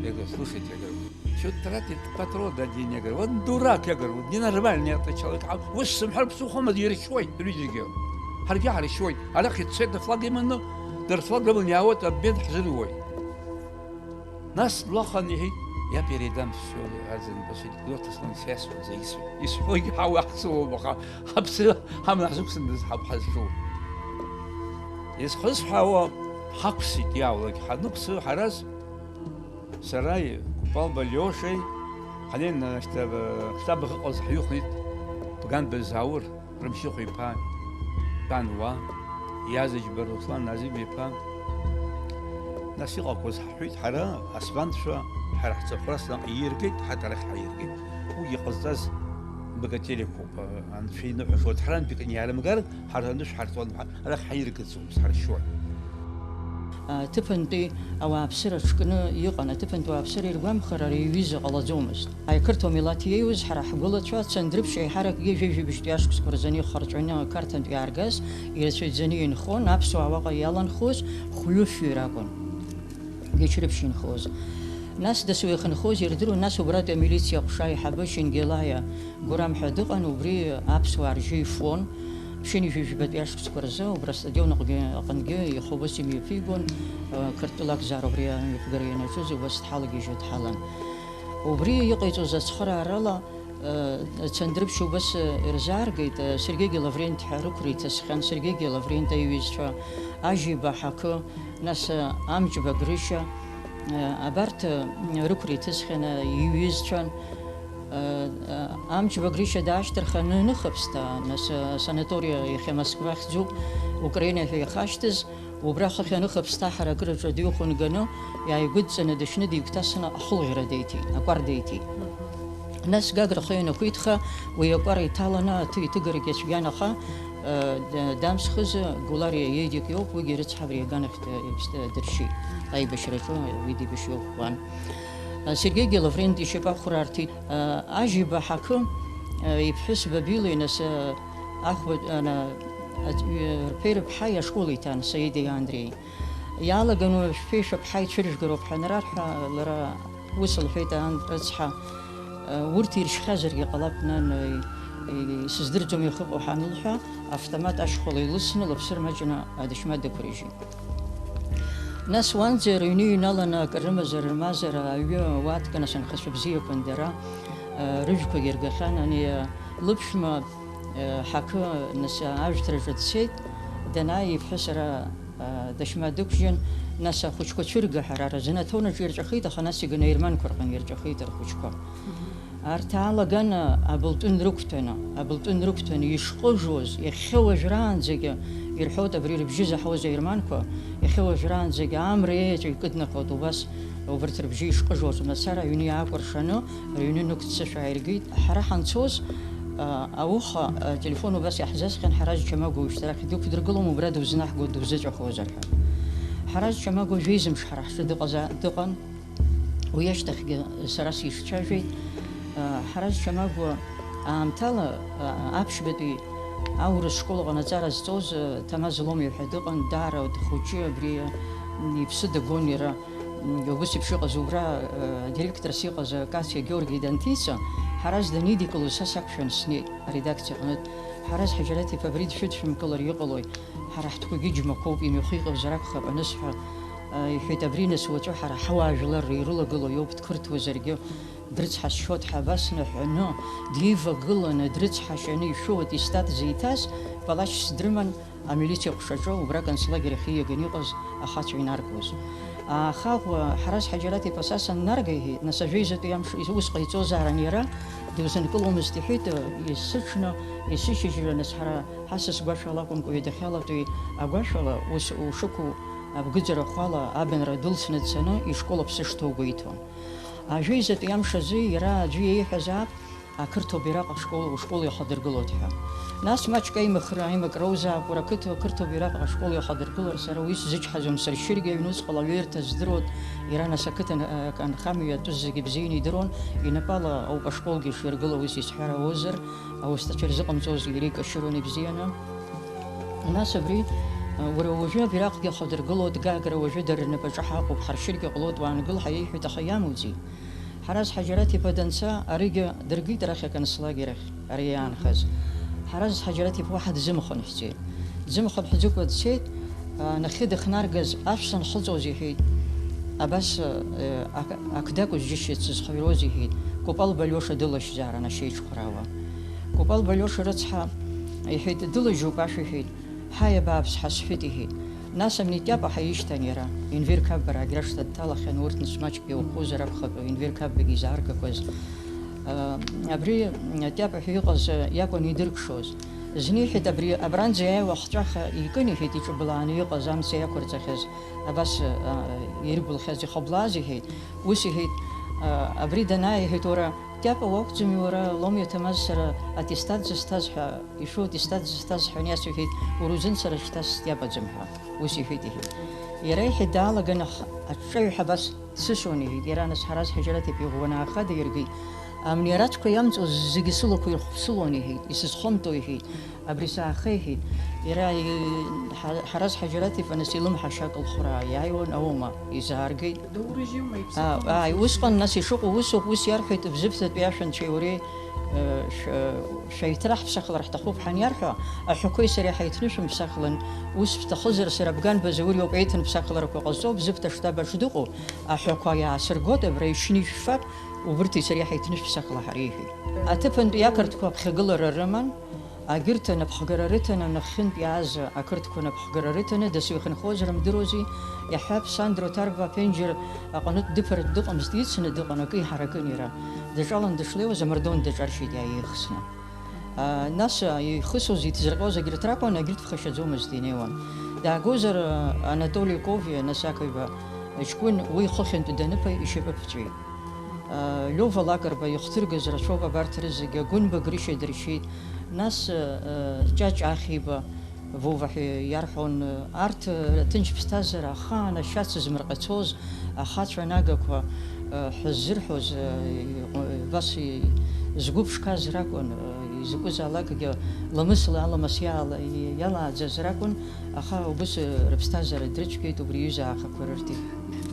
Я говорю, слушайте, я говорю, чё тратит патрон один, я говорю, он дурак, я говорю, ненормальный этот человек. А ус сымҳәар ԥсыхәа мыӡ иршьуеит рҩыџьагьы. Ҳаргьы ҳаршьуеит. Арахь ицеит афлаг иманы, дара флаг рыманы иаауеит, обмен ҳзыруеит. Нас длахан иҳәеит, я передам всё, Арӡынба, анекдот основной сиасуаӡа исҳәо. Исҳәогьы ҳауа ҳцылом, аха ҳаԥсы ҳаман ҳзықәсындаз ҳауп ҳазҿу. Изхысҳәаауа ҳақәсит, иаалак ҳанықәсы, Ҳараз, сараи Купалба Лиошеи ҳанеины, ашьҭа, ктаб ахьыҟаз ҳҩыхәнеит, Бганба Заур, Рымшьыхә-иԥа, Тәан уа, Иазыџьба Руслан Назим-иԥа. Нас иҟақәаз ҳҳәеит ҳара, асванцәа, ҳара ҳҵыхәра аснаҟ ииргеит, ҳаҭ арахь ҳаиргеит. Уигьы ҟазҵаз богатырқәоуп, анцәа иныҳәа шоит, ҳарантәи кны иаарымгар, ҳара анышә ҳарҵон, ҳа-, арахь ҳаиргаӡомызт, ҳаршьуан. Аҭыԥантәи ауааԥсыра ҽкны иҟан, аҭыԥантәи ауааԥсыра иргәамхар, ари аҩыза ҟалаӡомызт. Аиқырҭуа милаҭ иеиуаз ҳара ҳгәылацәа, Цандрыԥшь еиҳаракгьы жәаҩа-жәибжьтәи ашықәсқәа рзы ихырҵәаны ақарҭантәи иааргаз, ирацәаҩӡаны инхон, аԥсуаа уаҟа иаланхоз хәҩы-фҩык ракәын. Гьечрыԥшь инхоз. Нас дасу ихынхоз ирдыруан, нас убратәи амилициа аҟәша аиҳабы Шьынгелаиа Гурам ҳәа дыҟан, убри аԥсуаа ржьы ифон. Ԥшьынҩажәи жәбатәи ашықәсқәа рзы убра астадион аҟгьы, аҟынгьы ихы ус имҩаԥигон, э, Қырҭтәыла акзаара убри амҩаԥгара ианаҿыз убас дҳалагьежьуа дҳалан. Убри иҟаиҵоз ацхыраарала, э, Цандрыԥшь убас, э, ирзааргеит, э, Сергеигьы Лаврент ҳәа рықәра иҭысхьан, Сергеигьы Лаврент иҩызцәа, Ажьиба Ҳақы, нас, э, Амҷба Грышьа, э, абарҭ, э, рықәра иҭысхьан, э, иҩызцәан. Амҷба Грышьа даашьҭырхын, ныхыԥсҭа, нас, санаториа, иахьа Москва ахьӡуп, Украина ҳәа ихашьҭыз, убра хыхь аныхыԥсҭа ҳаракыраҿы дыҩхәынганы, иааигәыдҵаны дышьны дигәҭасны ахәылӷьара деиҭеит, акәар деиҭеит. Нас Гагра ахы ианақәиҭха, уи акәар иҭаланы аҭы иҭыгарагьы цәгьан, аха, э, д-, дамсхыз Гулариа Едик иоуп, уигьы рыцҳа абри аганахь д-, дыршьит, аибашьраҿы уи дибашьҩуп уан. Сергеигьы Лаврент ишьапы ахәра арҭеит. Ажьиба Ҳақы иԥҳәыс Бабилеи, нас, ахәба-, ана, аҵ-, рԥеи рыԥҳаи ашкол иҭан, Саидеи Андреи. Иалаган уажәшәа ишәаԥҳа ицәыржәгароуп ҳәа анрарҳәа, лара ус лҳәеит, ан-, рыцҳа, урҭ иршьхьазаргьы ҟалап, нан, исыздырӡом иахьыҟоу ҳәа анылҳәа, автомат ашьхәала илысны лыԥсы рмаҷны адашьма дықәрыжьит. Нас уанӡа рыҩны иҩналаны акыр рымазар, рмазар, аҩы уатканы анхацәа бзиақәан дара, э, рыжәқәагьы ргахьан, ани, э, лыԥшәма, э, Ҳақы, нас, ажәҭраҿы дцеит, данааи иԥҳәыс ара, э, дашьма дықәжьын, нас ахәыҷқәа цәырга ҳәа ара рзынаҭон аҿы ирҵәахит, аха нас иганы аерманқәа рҟны ирҵәахит рхәыҷқәа. Арҭ аалаган абылтәы нрықәҭәаны, абылтәы нрықәҭәаны ишҟыжуаз, иахьа уажәраанӡагьы, ирҳәоит абри рыбжьы заҳауаз аерманқәа, иахьа уажәраанӡагьы амра еиаҵәа икыднахуеит убас, убарҭ рыбжьы ишҟыжуаз мацара аҩны иаакәыршаны, рыҩны нықәццышәа ааиргеит. Ҳара ҳанцоз, а, ауха, ателефон убас иаҳзасхьан, Ҳараз Чамагәа уажәшьҭарахь дықәдыргылом, убра дузнаҳго дузыҵәахуазар ҳәа. Ҳараз Чамагәа жәеизамш ҳара ҳҿы дыҟаза-, дыҟан. Уи ашьҭахьгьы сара сишцәажәеит, а, Ҳараз Чамагәа аамҭала, а, аԥшьбатәи аурыс школ аҟны аҵара зҵоз, а, Ҭамаз Ломиа ҳәа дыҟан, даара дхәыҷы, абри, м, иԥсы дагон иара, м, убыс еиԥш иҟаз убра, а, директорс иҟаз, а, Кациа Георги данҭиса, Ҳараз данидикылоз са сақәшәан снеит аредакциа аҟнытә. Ҳараз Ҳаџьараҭ-иԥа абри дшәыдшәымкылар иҟалои? Ҳара ҳтәқәагьы џьмақәоуп, имҩахиҟьозар акәхап анысҳәа, э, иҳәеит, абри нас уаҵәы ҳара ҳауаажәлар ирылагылоу иоуп, дқырҭуазаргьы дрыцҳасшьоит ҳәа абас наҳәаны, дивагыланы, дрыцҳашьаны ишәу аттестат зиҭаз палачс дрыман амилициа ҟәшаҿы, убра концлагерь ахь ииаганы иҟаз ахацәа инаргоз. Аха Ҳараз Ҳаџьараҭ-иԥа са саннарга, иҳәеит, нас ажәеизатәи амш ус ҟаиҵозаарын иара, дузынкыломызт, иҳәеит, есыҽны, есышьыжьра, нас ҳара ҳасас гәашәала акәымкәа, ҩадахьалатәи агәашәала, ус ушықәу абгыӡарахәала абанра дәылсны дцаны ишкол аԥсы шҭоу гәеиҭон. Ажәеизатәи амш азы иара аӡәы иеиҳәазаап, ақырҭуа бираҟ ашкол, ушкол иахадыргылоит ҳәа. Нас маҷк аимыхра, аимакра узаап, уара ақыҭа, ақырҭуа бираҟ ашкол иахадыргылар, сара уи сзычҳаӡом, сыршьыргьы аҩнуҵҟала аҩеирҭа здыруан, иара нас ақыҭан, а, анхамҩа атәыз зегьы бзианы идыруан, инапала ауп ашколгьы иширгыло, уи сизҳәар ауозар, ауасҭацәа ирзыҟамҵоз иара икашьыруан ибзианы. Нас абри, а, уара уажәы абираҟгьы ахадыргылоит, Гагра уажәы дара рнапаҿы ҳаҟоуп, ҳаршьыргьы ҟалоит, уаангыл ҳәа иеиҳәеит, аха иамуӡеит. Ҳараз Ҳаџьараҭ-иԥа данца, аригьы дыргеит арахь аконцлагерь ахь, ари иаанхаз. Ҳараз Ҳаџьараҭ-иԥа уаҳа дзымхынҳәӡеит. Дзымхынҳәӡыкәа дцеит, а, нахьхьи дыхнаргаз, ашә санхыҵуаз, иҳәеит, абас, э, ак-, ак дакәыз џьысшьеит сызхаҩроз, иҳәеит, Купал Балиоша дылашьзаарын ашьеиҿхәраауа. Купал Балиоша рыцҳа, иҳәеит, дылажьуп ашә, иҳәеит. Ҳаи, абааԥс, ҳасҳәеит, иҳәеит. Нас амнитиапа ҳаишьҭан иара, Енвер Қапба раагьрашҭа дҭалахьан, урҭ нас маҷк иаухозар акәхап, Енвер Қапбагьы изааргақәаз. А, абри атиапа ҳәа иҟаз, а, иакәын идыркшоз. Зны иҳәеит, абри абранӡа иааиуа ахҵәаха икын, иҳәеит, иҿыбылааны иҟаз амца иақәырҵахьаз, абас, а, ирбылхьаз, ихыблааз, иҳәеит. Ус иҳәеит, а, абри данааи, иҳәеит, уара, Тиапа уакәӡами уара, Ломиа Ҭамаз, сара аттестат зысҭаз ҳәа, ишәу аттестат зысҭаз ҳәа, ани ас иҳәеит, уара узын сара шьҭа стиапаӡам ҳәа, ус иҳәеит, иҳәеит. Иара иҳәеит, даалаган ах-, аҿҿаҩҳәа абас дсысуан, иҳәеит, иара нас Ҳараз Ҳаџьараҭ-иԥа иӷәӷәаны ааха даиргеит, амни арацәқәа иамҵуаз зегьы сылақәа ирхәсылон, иҳәеит, исызхымтәо, иҳәеит, абри саахеиҳәеит, Иара, и-, Ҳа-, Ҳараз Ҳаџьараҭ-иԥа нас илымҳа шьак лхәра иааиуан, аума, изааргеит. Доурыжьума, ааи, усҟан нас ишыҟоу усоуп, ус иарҳәеит, Бзыԥҭатәи ашәанцәеи уареи, э, шә-, шәеиҭраҳԥсахлар ҳҭахуп ҳаниарҳәа, аҳәақәеи сареи ҳаиҭнышәымԥсахлан, ус шәҭахызар, сара Бганба Заур иоуп еиҭанԥсахларақәа ҟазҵо, Бзыԥҭа аштаб аҿы дыҟоуп, аҳәақәа иаасыргоит, абра ишьны ишәфап, убырҭи сареи ҳаиҭнышәԥсахлаҳар, иҳәеит. Аҭыԥантәи ақырҭқәа аԥхьагылара рыман. Агьырҭ анапхгара рыҭаны, нахьхьынтә иааз ақырҭқәа напхгара рыҭаны, дасу ихынҳәуазар мдыруази, иаҳҳәап, Сандро Ҭарба аԥенџьыр аҟнытә дыԥартә дыҟамызт, ицны дыҟан, акы иҳаракын иара. Дыҿалан дышлеиуаз амардуан даҿаршьит иааихсны. А, нас, а, ихысуаз, иҭзырҟьоз агьырҭ ракәын, агьырҭ ԥхашьаӡомызт, инеиуан. Даагозар, а, Анатоли Ковиа, нас ақаҩба ҷкәын, уи хыхьынтә даныԥа ишьапы ԥҵәеит. Лиова Лакрба ихҭыргаз рацәоуп абарҭ рызегьы, Гәынба Грышьа дыршьит, нас, Ҷаҷ Ахиба, Вова ҳәа иарҳәон, арҭ рҭынч ԥсҭазаара ахаан ашьац змырҟьацоз ахацәа нагақәа ҳәа ззырҳәоз, убас згәы ԥшқаз ракәын, изакәызаалакгьы ламысла аламыс иаала-, иалааӡаз ракәын, аха убыс рыԥсҭазаара дрыцәгьеит, убри иҩыза аахақәа рырҭеит.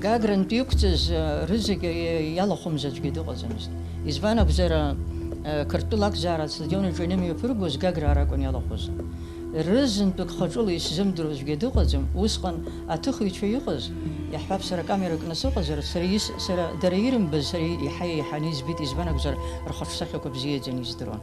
Гагрантә иқәҵыз, э, рызегьы иалахәымз аӡәгьы дыҟаӡамызт. Избан акәзар, э, Қырҭтәыла ақәзаара астадион аҿы инымҩаԥыргоз Гаграа ракәын иалахәыз. Рызынтәык хаҿыла исзымдыруа аӡәгьы дыҟаӡам. Усҟан аҭыхыҩцәа иҟаз, иаҳҳәап, сара акамера кны сыҟазар, сара ис-, сара, дара ирымбаз сара еиҳа еиҳаны избеит, избан акәзар, рхаҿсахьақәа бзиаӡаны издыруан.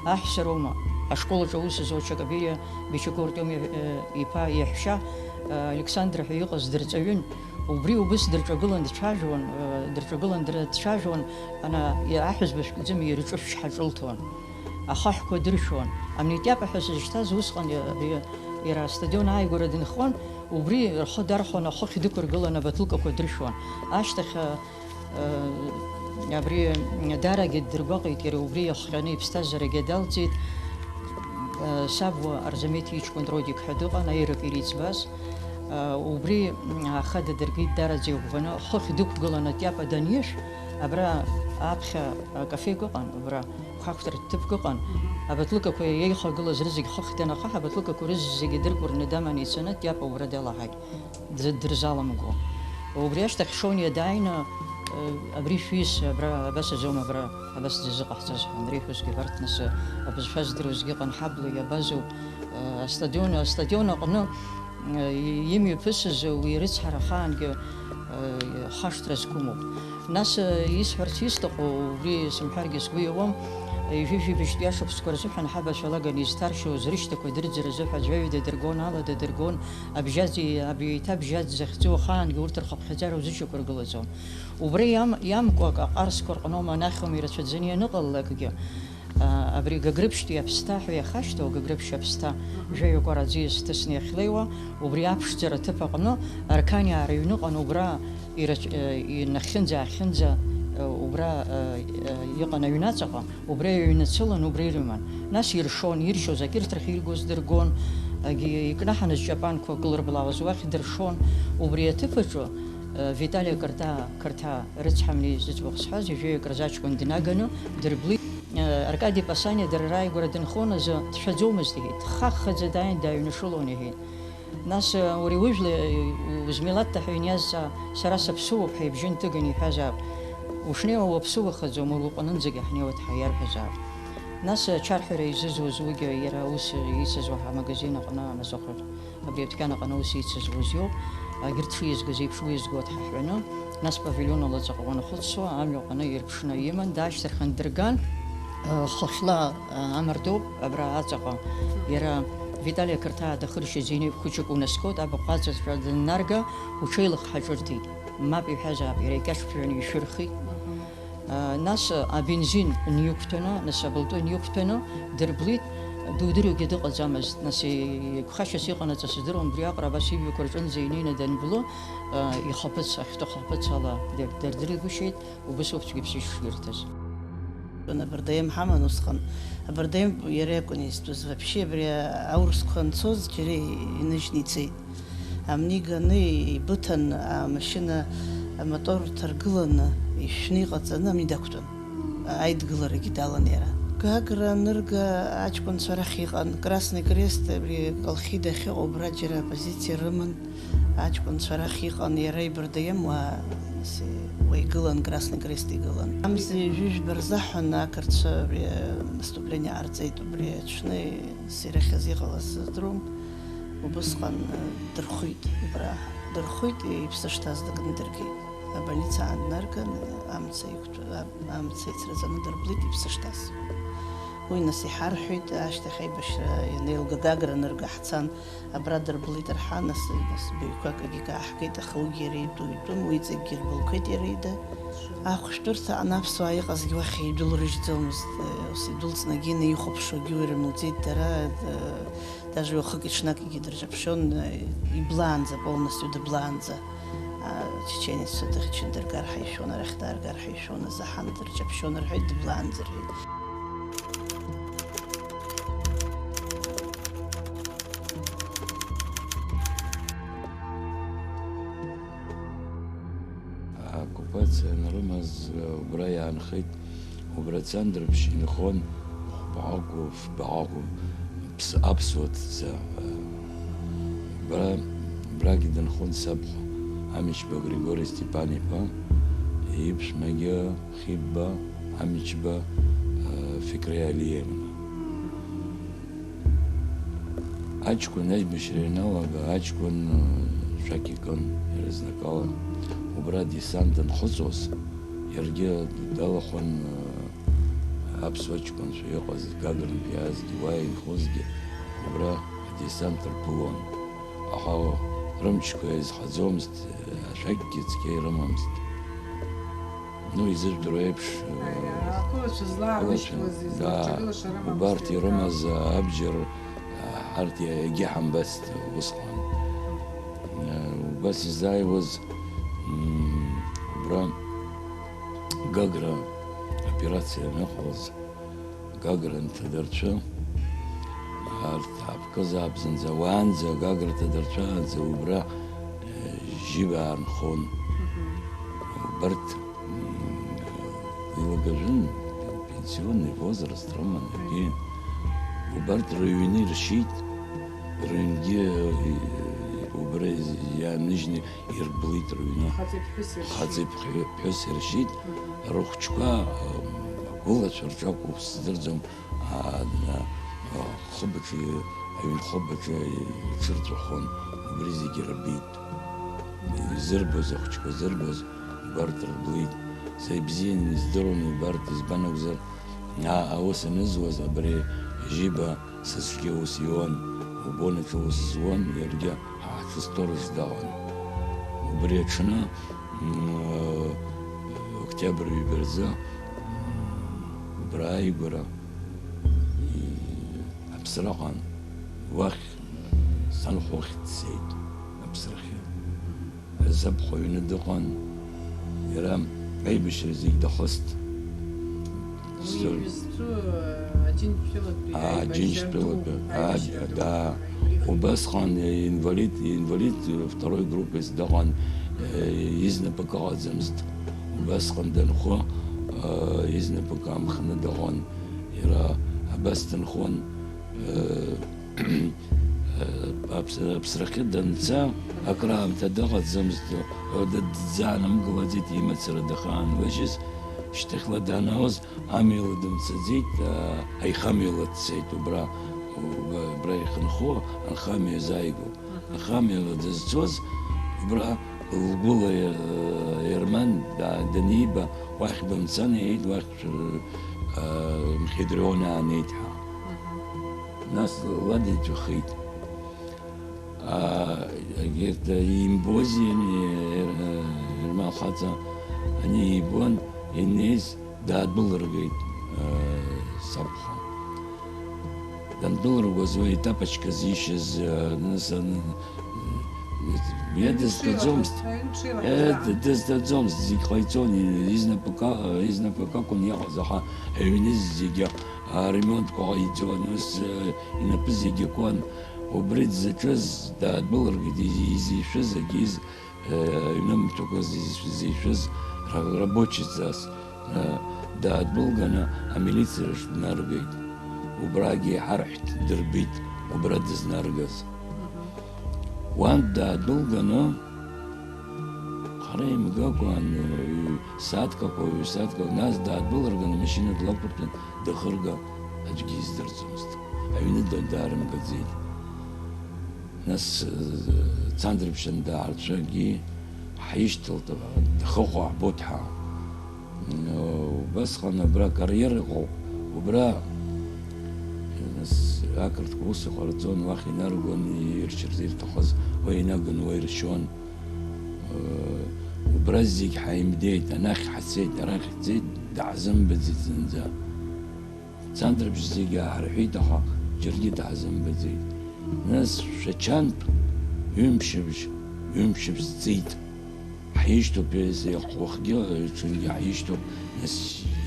Аҳәса роума, ашкол аҿы аус зуа Чакабириа Бичуку Артиом, э, иԥа иаҳәшьа, э, Александра ҳәа иҟаз дырҵаҩын. Убри убыс дырҿагылан дцәажәон, э, дырҿагылан дра-, дцәажәон, ана, и-, аҳәызба шәкӡым ирҿышәшь ҳаҿылҭуан. Ахаҳәқәа дыршәон. Амнитиапа ҳәа сызышьҭаз усҟан, э, и-, иара астадион ааигәара дынхон, убри рхы дархәон, ахыхь дықәыргылан абаҭлыкақәа дыршәон. Ашьҭахь, э, Э, абри даарагьы ддыргәаҟит, иара убри иахҟьаны иԥсҭазаарагьы далҵит. Э, саб уа Арзамеҭ иҷкәын Родик ҳәа дыҟан, аирак ириӡбаз. Э, убри, м, ахада дыргеит даараӡа иӷәӷәаны, хыхь дықәгыланы Тиапа данишә, абра аԥхьа акафек ыҟан, убра қәақәтыр ҭыԥк ыҟан. Абаҭлыкақәа иеихагылаз рызегь хыхь данахаҳа, абаҭлыкақәа рызегьы дыркәырны даманы ицаны, Тиапа убра далаҳаит. Д-, дырзаламго. Убри ашьҭахь Шониа дааины, э, абри шәҩыс, абра, абас азоума, абра, абас дзазыҟаҳҵаз ҳәа анреиҳәозгьы, абарҭ нас, э, абызшәа здыруазгьы ыҟан, ҳабла иабазоуп, э, астадион, астадион аҟны, э, и-, имҩаԥысыз уи рыцҳара ахаангьы, э, хашҭра зқәымоуп. Нас, э, исҳәарц исҭаху, убри сымҳәаргьы сгәы иауам, ҩажәи жәибжьтәи ашықәсқәа рзыҳәан ҳабацәа лаганы изҭаршьуаз рышьҭақәа дырӡыр азыҳәа аӡәаҩ дадыргон, ала дадыргон, абжьаӡ-, аб-, еиҭа абжьаӡ захьӡу ахаангьы урҭ рхыԥхьаӡара узышьақәыргылаӡом. Убра иам-, иамкуа акы аҟарсқәа рҟноума анахьоума ирацәаӡаны ианыҟалалакгьы, а, абри Гагрыԥшьтәи аԥсҭа ҳәа иахашьҭоу, Гагрыԥшь аԥсҭа, жәаҩа кәара аӡиас ҭысны иахьлеиуа, убри аԥшӡара аҭыԥ аҟны Арқаниаа рыҩныҟа убра ирацә-, э, инахьынӡа-аахьынӡа, э, убра, э, э, иҟан аҩнаҵаҟа, убра иҩнацылан, убра ирыман. Нас иршон, иршьоз акьырҭрахь иргоз дыргон, агьи икнаҳаны зҷапанқәа кылырблаауаз уахь дыршон. Убри аҭыԥ аҿы, э, Витали Қырҭаа, Қырҭаа рыцҳамни зыӡбахә сҳәаз, ҩажәаҩык рзы аҷкәын днаганы дырблит. Э, Аркади Пасаниа дара рааигәара дынхон азы дшәаӡомызт, иҳәеит. Дхаххаӡа дааин дааҩнашылон, иҳәеит. Нас, э, уара иужәла, э, узмилаҭ ҳәа иниазҵаа, сара саԥсыуоуп ҳәа ибжьы нҭыганы иҳәазаап. Ушнеиуа уаԥсыуахаӡом, уара уҟынынӡагьы ҳнеиуеит ҳәа иарҳәазаап. Нас, э, ачарҳәара изызуз уигьы иара ус ицызуа амагазин аҟны, амаҵура, абри адәқьан аҟны ус ицызуаз иоуп. Егьырҭ шиазгаз еиԥш уи иазго дҳаҳәаны, нас павилион лаҵаҟа уанахәыцуа, амҩа аҟны ирԥшны иман, даашьҭырхын дырган, э, хыхьла Амардоуп, абра аҵаҟа. Иара Витали ақырҭаа дахыршьыз инип хәыҷык унасгоит, абахә аҵаҵәҟьа даннарга, уҽеилых ҳаҿырҭит. Мап иҳәазаап, иара икьаҿ ԥжәаны ишәырхит. А, нас абензин ниқәҭәаны, нас абылтәы ниқәҭәаны дырблит, дудыруагьы дыҟаӡамызт. Нас и-, игәхашьас иҟанаҵаз сыздыруам, убри аҟара абас ижәҩақәа рҿынӡа инеины данблы, а, ихаԥыц, ахьтәы хаԥыц ала дыр-, дырдыргәышьеит. Убыс ауп цәгьаԥсышьа ширҭаз. Абардаем ҳаман усҟан. Абардаем иара иакәын изтәыз. Вообще абри аурысқәа анцоз џьара иныжьны ицеит. Амни ганы ибыҭан амашьына амотор ҭаргыланы, ишәны иҟаҵаны амни дақәтәан. Аидгыларагьы далан иара. Гагра анырга аҷкәынцәа рахь иҟан, Красный Крест, абри Колхида ахьыҟоу, убра џьара апозициа рыман, аҷкәынцәа рахь иҟан, иара ибардаиам уаа, нас, уа игылан, Красный Крест игылан. Амза ҩажәи жәба рзаҳәан ақырҭцәа абри наступление ҟарҵеит, убри аҽны, нас, ирахьаз иҟалаз сыздыруам, убысҟан, э, дырхәит, убра дырхәит, иԥсы шҭаз дыкны дыргеит. Абольница ааннарган, амца иқәтәа-, амца ицраҵаны дырблит иԥсы шҭаз. Уи нас иҳарҳәеит, ашьҭахь аибашьра ианеилга Гагра анырга ҳцан, абра дырблит рҳәан, нас, нас баҩқәак агьы каҳгеит, аха уигьы иара итәы итәым, уи иҵегьгьы ирбылқәеит иара ида. Ахәшәтәырҭаҟны аԥсуаа иҟазгьы уахь идәылрыжьӡомызт, ус идәылҵнагьы инаихәаԥшуагьы урымуӡеит дара, даже уахыки-ҽнаки дырҷаԥшьон, иблаанӡа, полностью дыблаанӡа. Ачеченеццәа дыхьчан, дыргар ҳаишәон, арахь дааргар ҳаишәон, азы ҳан дырҷаԥшьон рҳәеит, дыблаанӡа рҳәеит. Аоккупациа анрымаз, убра иаанхеит. Убра Цандрыԥшь инхон хәбаҟәу, фбаҟәу ԥс-, аԥсуа ҭӡа. Убра, убрагь дынхон сабхәа, Амичба Григори Степан-иԥа, иԥшәмагьы Хьыбба, Амичба, Фикриа Алиевна. Аҷкәын аибашьра ианалага, аҷкәын, э, шәақь икын, иаразнакала. Убра адесант анхыҵуаз, иаргьы далахәын, э, аԥсуа ҷкәынцәа иҟаз, Гагрантә иаазгьы, уа инхозгьы, убра адесант рԥылон. Аха рымчқәа иазҳаӡомызт, э, ашәақьгьы цқьа ирымамызт. Ну, изыжәдыруа еиԥш, э, ақәылацәа злаарышьҭуаз, да, изларҿагылаша рымамызт, убарҭ ирымаз, э, абџьар, э, ҳарҭ иа-, иагьыҳамбацт усҟан. Э, убас изааиуаз, м, убра Гагра операциа аныҟалаз, Гагра анҭадырцәы, арҭ ҳаԥкызаап зынӡа, уаанӡа, Гагра ҭадырцәаанӡа убра, э, Жьиба аанхон. Мгм. Убарҭ, м, еилагажәын, пенсионный возраст рыман, егьи. Убарҭ рыҩны иршьит, рыҩнгьы, э, убра иааныжьны ирблит рыҩны. Хаҵеи ԥҳәыси ршьит. Хаҵеи ԥҳәы-, ԥҳәыси ршьит. Мгм. Рыхәыҷқәа, м, агәылацәа рҿы акәу сыздырӡом, а, а, хыбаҿы, аҩнхыбаҿы иҽырҵәахуан, убри зегьы рбеит. Изырбоз, ахәыҷқәа зырбоз, убарҭ рблит. Са ибзианы издыруан убарҭ, избан акәзар, а, аус анызуаз абри Жьиба Сасгьы ус иуан, убон аҿы ус зуан, иаргьы ҳа ҳҿы сторож даауан. Убри аҽны, м, октиабр ҩба рзы, м, убра ааигәара, и, аԥсра ыҟан, уахь санхәыхь дцеит, аԥсрахьы. Сабхәа аҩны дыҟан, иара аибашьра зегь дахыст. Уи иҩызцәоу, э, Аџьынџьтәылатәи, а, аибашьра Аџьынџьтәылатәи, ду, а, аибашьра ду. Да. Убасҟан, э, инвалид, инвалид, э, второй группы дыҟан, э, изнапык ыҟаӡамызт. Убасҟан данхо, э, изнапык аамхны дыҟан. Иара абас дынхон, э, Аԥс-, аԥсрахьы данца, акраамҭа дыҟаӡамызт, д-, дӡаанымгылаӡеит имацара дахаанлыжьыз, шьҭахьла данаоз амҩала дымцаӡеит, а, аихамҩала дцеит, убра, убра, убра ихынҳәуа анхамҩа азааигәоуп. Аха амҩала дызцоз, убра лгәыла, э, Ерман да-, даниба, уахь бымцан, иҳәеит, уахь, э, Мхедрон аанеит ҳәа. Нас лад иҵәахит. А, егьырҭ имбози, ани, Ер-, Ермал хаҵа ани ибон, инеиз даадәылыргеит, а, сабхәа. Дандәылыргоз уи итапочка зишьыз, а, нас, ан-, уи дызтәаӡомызт. Аҩны дшеилаҳаз, аҩны дшеилаҳаз, э, да. Д-, дызтәаӡомызт, зегь ҟаиҵон, и-, изнапык а-, изнапык акәын иҟаз, аха аҩны зегьы аремонтқәа ҟаиҵон, ус, э, инапы зегьы куан. Убри дзаҿыз даадәылыргеит, изи-, изишәыз, агьиз, э, аҩнымҭақәа зи-, зишәыз ра-, рабочицас. Даадәылганы амилициаҿ днаргеит. Убрагьы иҳарҳәт, дырбеит, убра дызнаргаз. Уантә даадәылганы, хара имгакәан, ҩ-, сааҭк акәу, ҩ-сааҭк акәу, нас даадәылырганы амашьына длақәыртәан, дахырга аӡәгьы издырӡомызт. Аҩны да-, даарымгаӡеит. Нас, э, Цандрыԥшь даарцәагьы ҳаишьҭалт, дхыхәа ҳбоит ҳәа. М, убасҟан абра карьер ыҟоуп, убра, нас, ақырҭқәа ус иҟарҵон, уахь инаргон, иршьырц ирҭахыз уа инагон, уа иршьон. Э, убра зегь ҳаимдеит, анахь ҳцеит, арахь ҳцеит, даҳзымбаӡеит зынӡа. Цандрыԥшь зегьы ааҳарҳәеит, аха џьаргьы даҳзымбаӡеит. Нас Шәачантә ҩымшыбжь, ҩымшыбжь ҵит. Ҳишьҭоуп, ес-, уахгьы, ҽынгьы ҳишьҭоуп, нас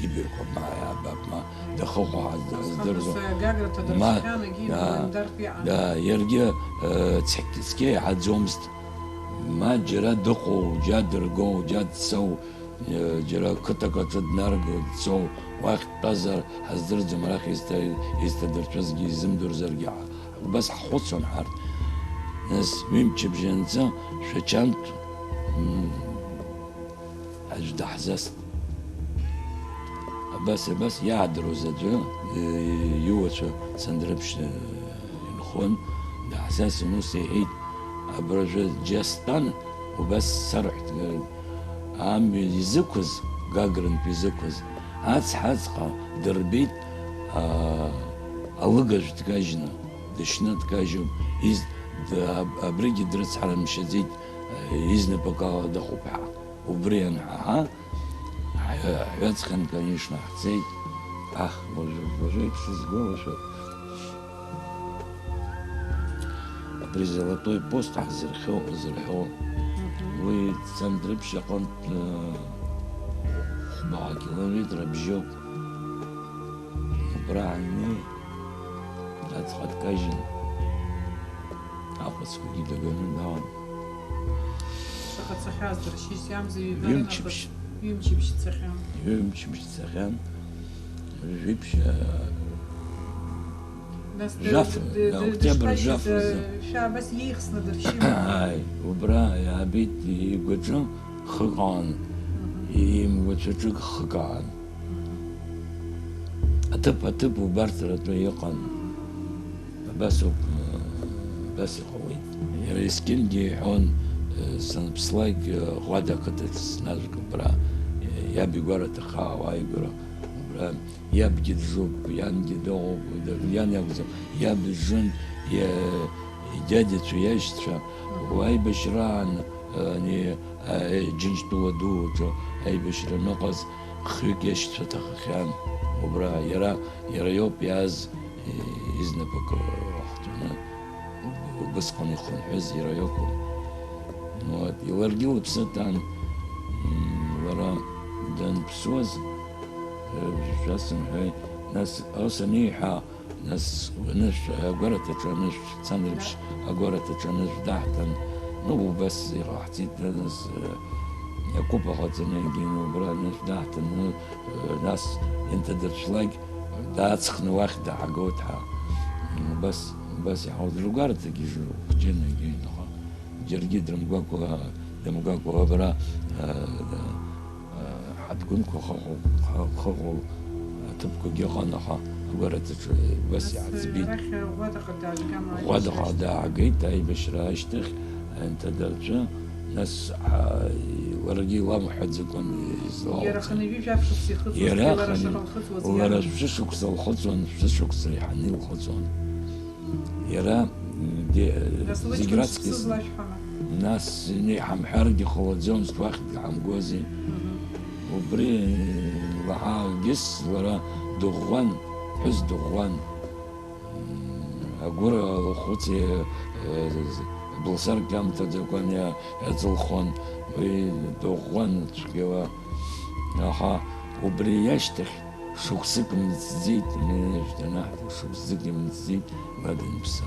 ибаҩқәа ма иаабап, ма дахыхәа ҳаз-, ҳаздырӡом. Ус Гагра ҭадыршәхьан, егьи да, дгәырҩандартә иҟан. Да, иаргьы, э, цқьа-, цқьа иаҳаӡомызт. Ма џьара дыҟоу, џьа дыргоу, џьа дцоу, Џьара қыҭак аҿы днарго дцоу, уахь дтәазар ҳаздырӡом, арахь изҭа-, изҭадырцәызгьы изымдырзаргьы, убас ҳхәыцуан ҳарҭ. Нас ҩымчыбжьанҵы Шәачантә, м, аӡә даҳзаст. Абас, абас иаадыруаз аӡәы, э, иуацәа Цандрыԥшь, э, инхон, даҳзасын, ус иҳәеит, абыржәы џьа стәан, убас сарҳәт, амҩа изықәыз, Гагрантә изықәыз, ацҳа аҵҟа дырбеит, аа, алыгажә дкажьны, дышьны дкажьуп, из-, д-, аб-, абригьы дрыцҳарамшьаӡеит, изнапык ала дыҟоуп ҳәа. Убри анҳаҳа, ҳҩа-, ҳҩаҵҟьан, конечно, ҳцеит. Аҳ, уажәы, уажәы еиԥш сызгәалашәоит. Абри Золотой пост ҳзырхьо, зырҳәо, мгм, уи Цандрыԥшь аҟынтә, э, хәба километр абжьоуп. Убра ҳаннеи, аҵҟа дкажьын, ахәыцқәагьы даганы даан. Шаҟа цахьаз дыршьышьҭ иамзи, ҩба Ҩымчыбжь. Рынахыс ҩымчыбжь цахьан. Ҩымчыбжь цахьан. Жәиԥшь, э, Нас д-, Жәаф, д-, д-, октиабр дышԥашьыз, жәаф азы. Шәа абас иеихсны дыршьит. Ааи, убра иаабеит игәаҿы хык аан, мгм, имгәацәаҿы хык аан. Мгм. Аҭыԥ, аҭыԥ убарҭаратәы иҟан. Абас ауп, абас иҟалеит. Иара есқьынгьы иҳәон, саныԥслак, Ӷәада ақыҭаҿ снажәг убра, иаб игәараҭа хаа уааигәара убра. Иабгьы дыжуп, иангьы дыҟоуп, иан иакәӡам, иаб дыжын, иа-, идиадацәа, иашьцәа, уа аибашьраан, ани, а, Џьынџьтәыла ду аҿы аибашьра аныҟаз, хҩык иашьцәа ҭахахьан. Убра иара, иара иоуп иааз, и-, изнапык рыхҵәаны, уб-, убысҟан ихынҳәыз иара иоуп. Вот, ларгьы лыԥсы ҭан, м, лара данԥсуаз, Шәасымҳәеи, нас, ус аниҳәа, нас, анышә, агәараҭаҿы анышә, Цандрыԥшь агәараҭаҿы анышә даҳҭан, ну, убас иҟаҳҵеит, нас, э, акәыпа ҟаҵаны, егьин, убра анышә даҳҭан, ну, э, нас, инҭадыршәлак, дааҵхны уахь даагоит ҳәа. Убас, убас иҳауд, ргәараҭагьы жу-, хәҷын, егьин, аха, џьаргьы дрымгәакәа, дымгәакәа, абра, э, э, Ҳаҭгәынқәа хыҟоуп, ха-, хыҟоу аҭыԥқәагьы ыҟан, аха агәараҭаҿы убас Нас, иааӡбеит. Арахь Ӷәадаҟа даагама Ӷәадаҟа аибашьра ашьҭахь? Даагеит аибашьра ашьҭахь, аинҭадарцәа, нас, а, ларгьы иламҳәаӡакәан излалҵыз. Иара хынҩажәи жәаф шықәса ихыҵуаз, Иара лара хын-, шаҟа лхыҵуаз лара иан? Шәышықәса лхыҵуан, шәышықәса еиҳаны илхыҵуан. Иара, м, де-, Нас лыҷкәын зегь раҵкыс, сызлашәҳәама? Нас иҳамҳәаргьы ҟалаӡомызт, уахь дҳамгози. Мгм. Убри лаҳагьыс лара дыӷәӷәан, ԥҳәыс дыӷәӷәан. М, агәыр лхәыци, э, бласаркьа амҭаӡакәан иа-, иаҵылхон, уи дыӷәӷәан цәгьала. Аха убри иашьҭахь Шықәсык мыцӡеит, Минажә данаҳҭо, шықәсык имыцӡеит, уа данԥсы.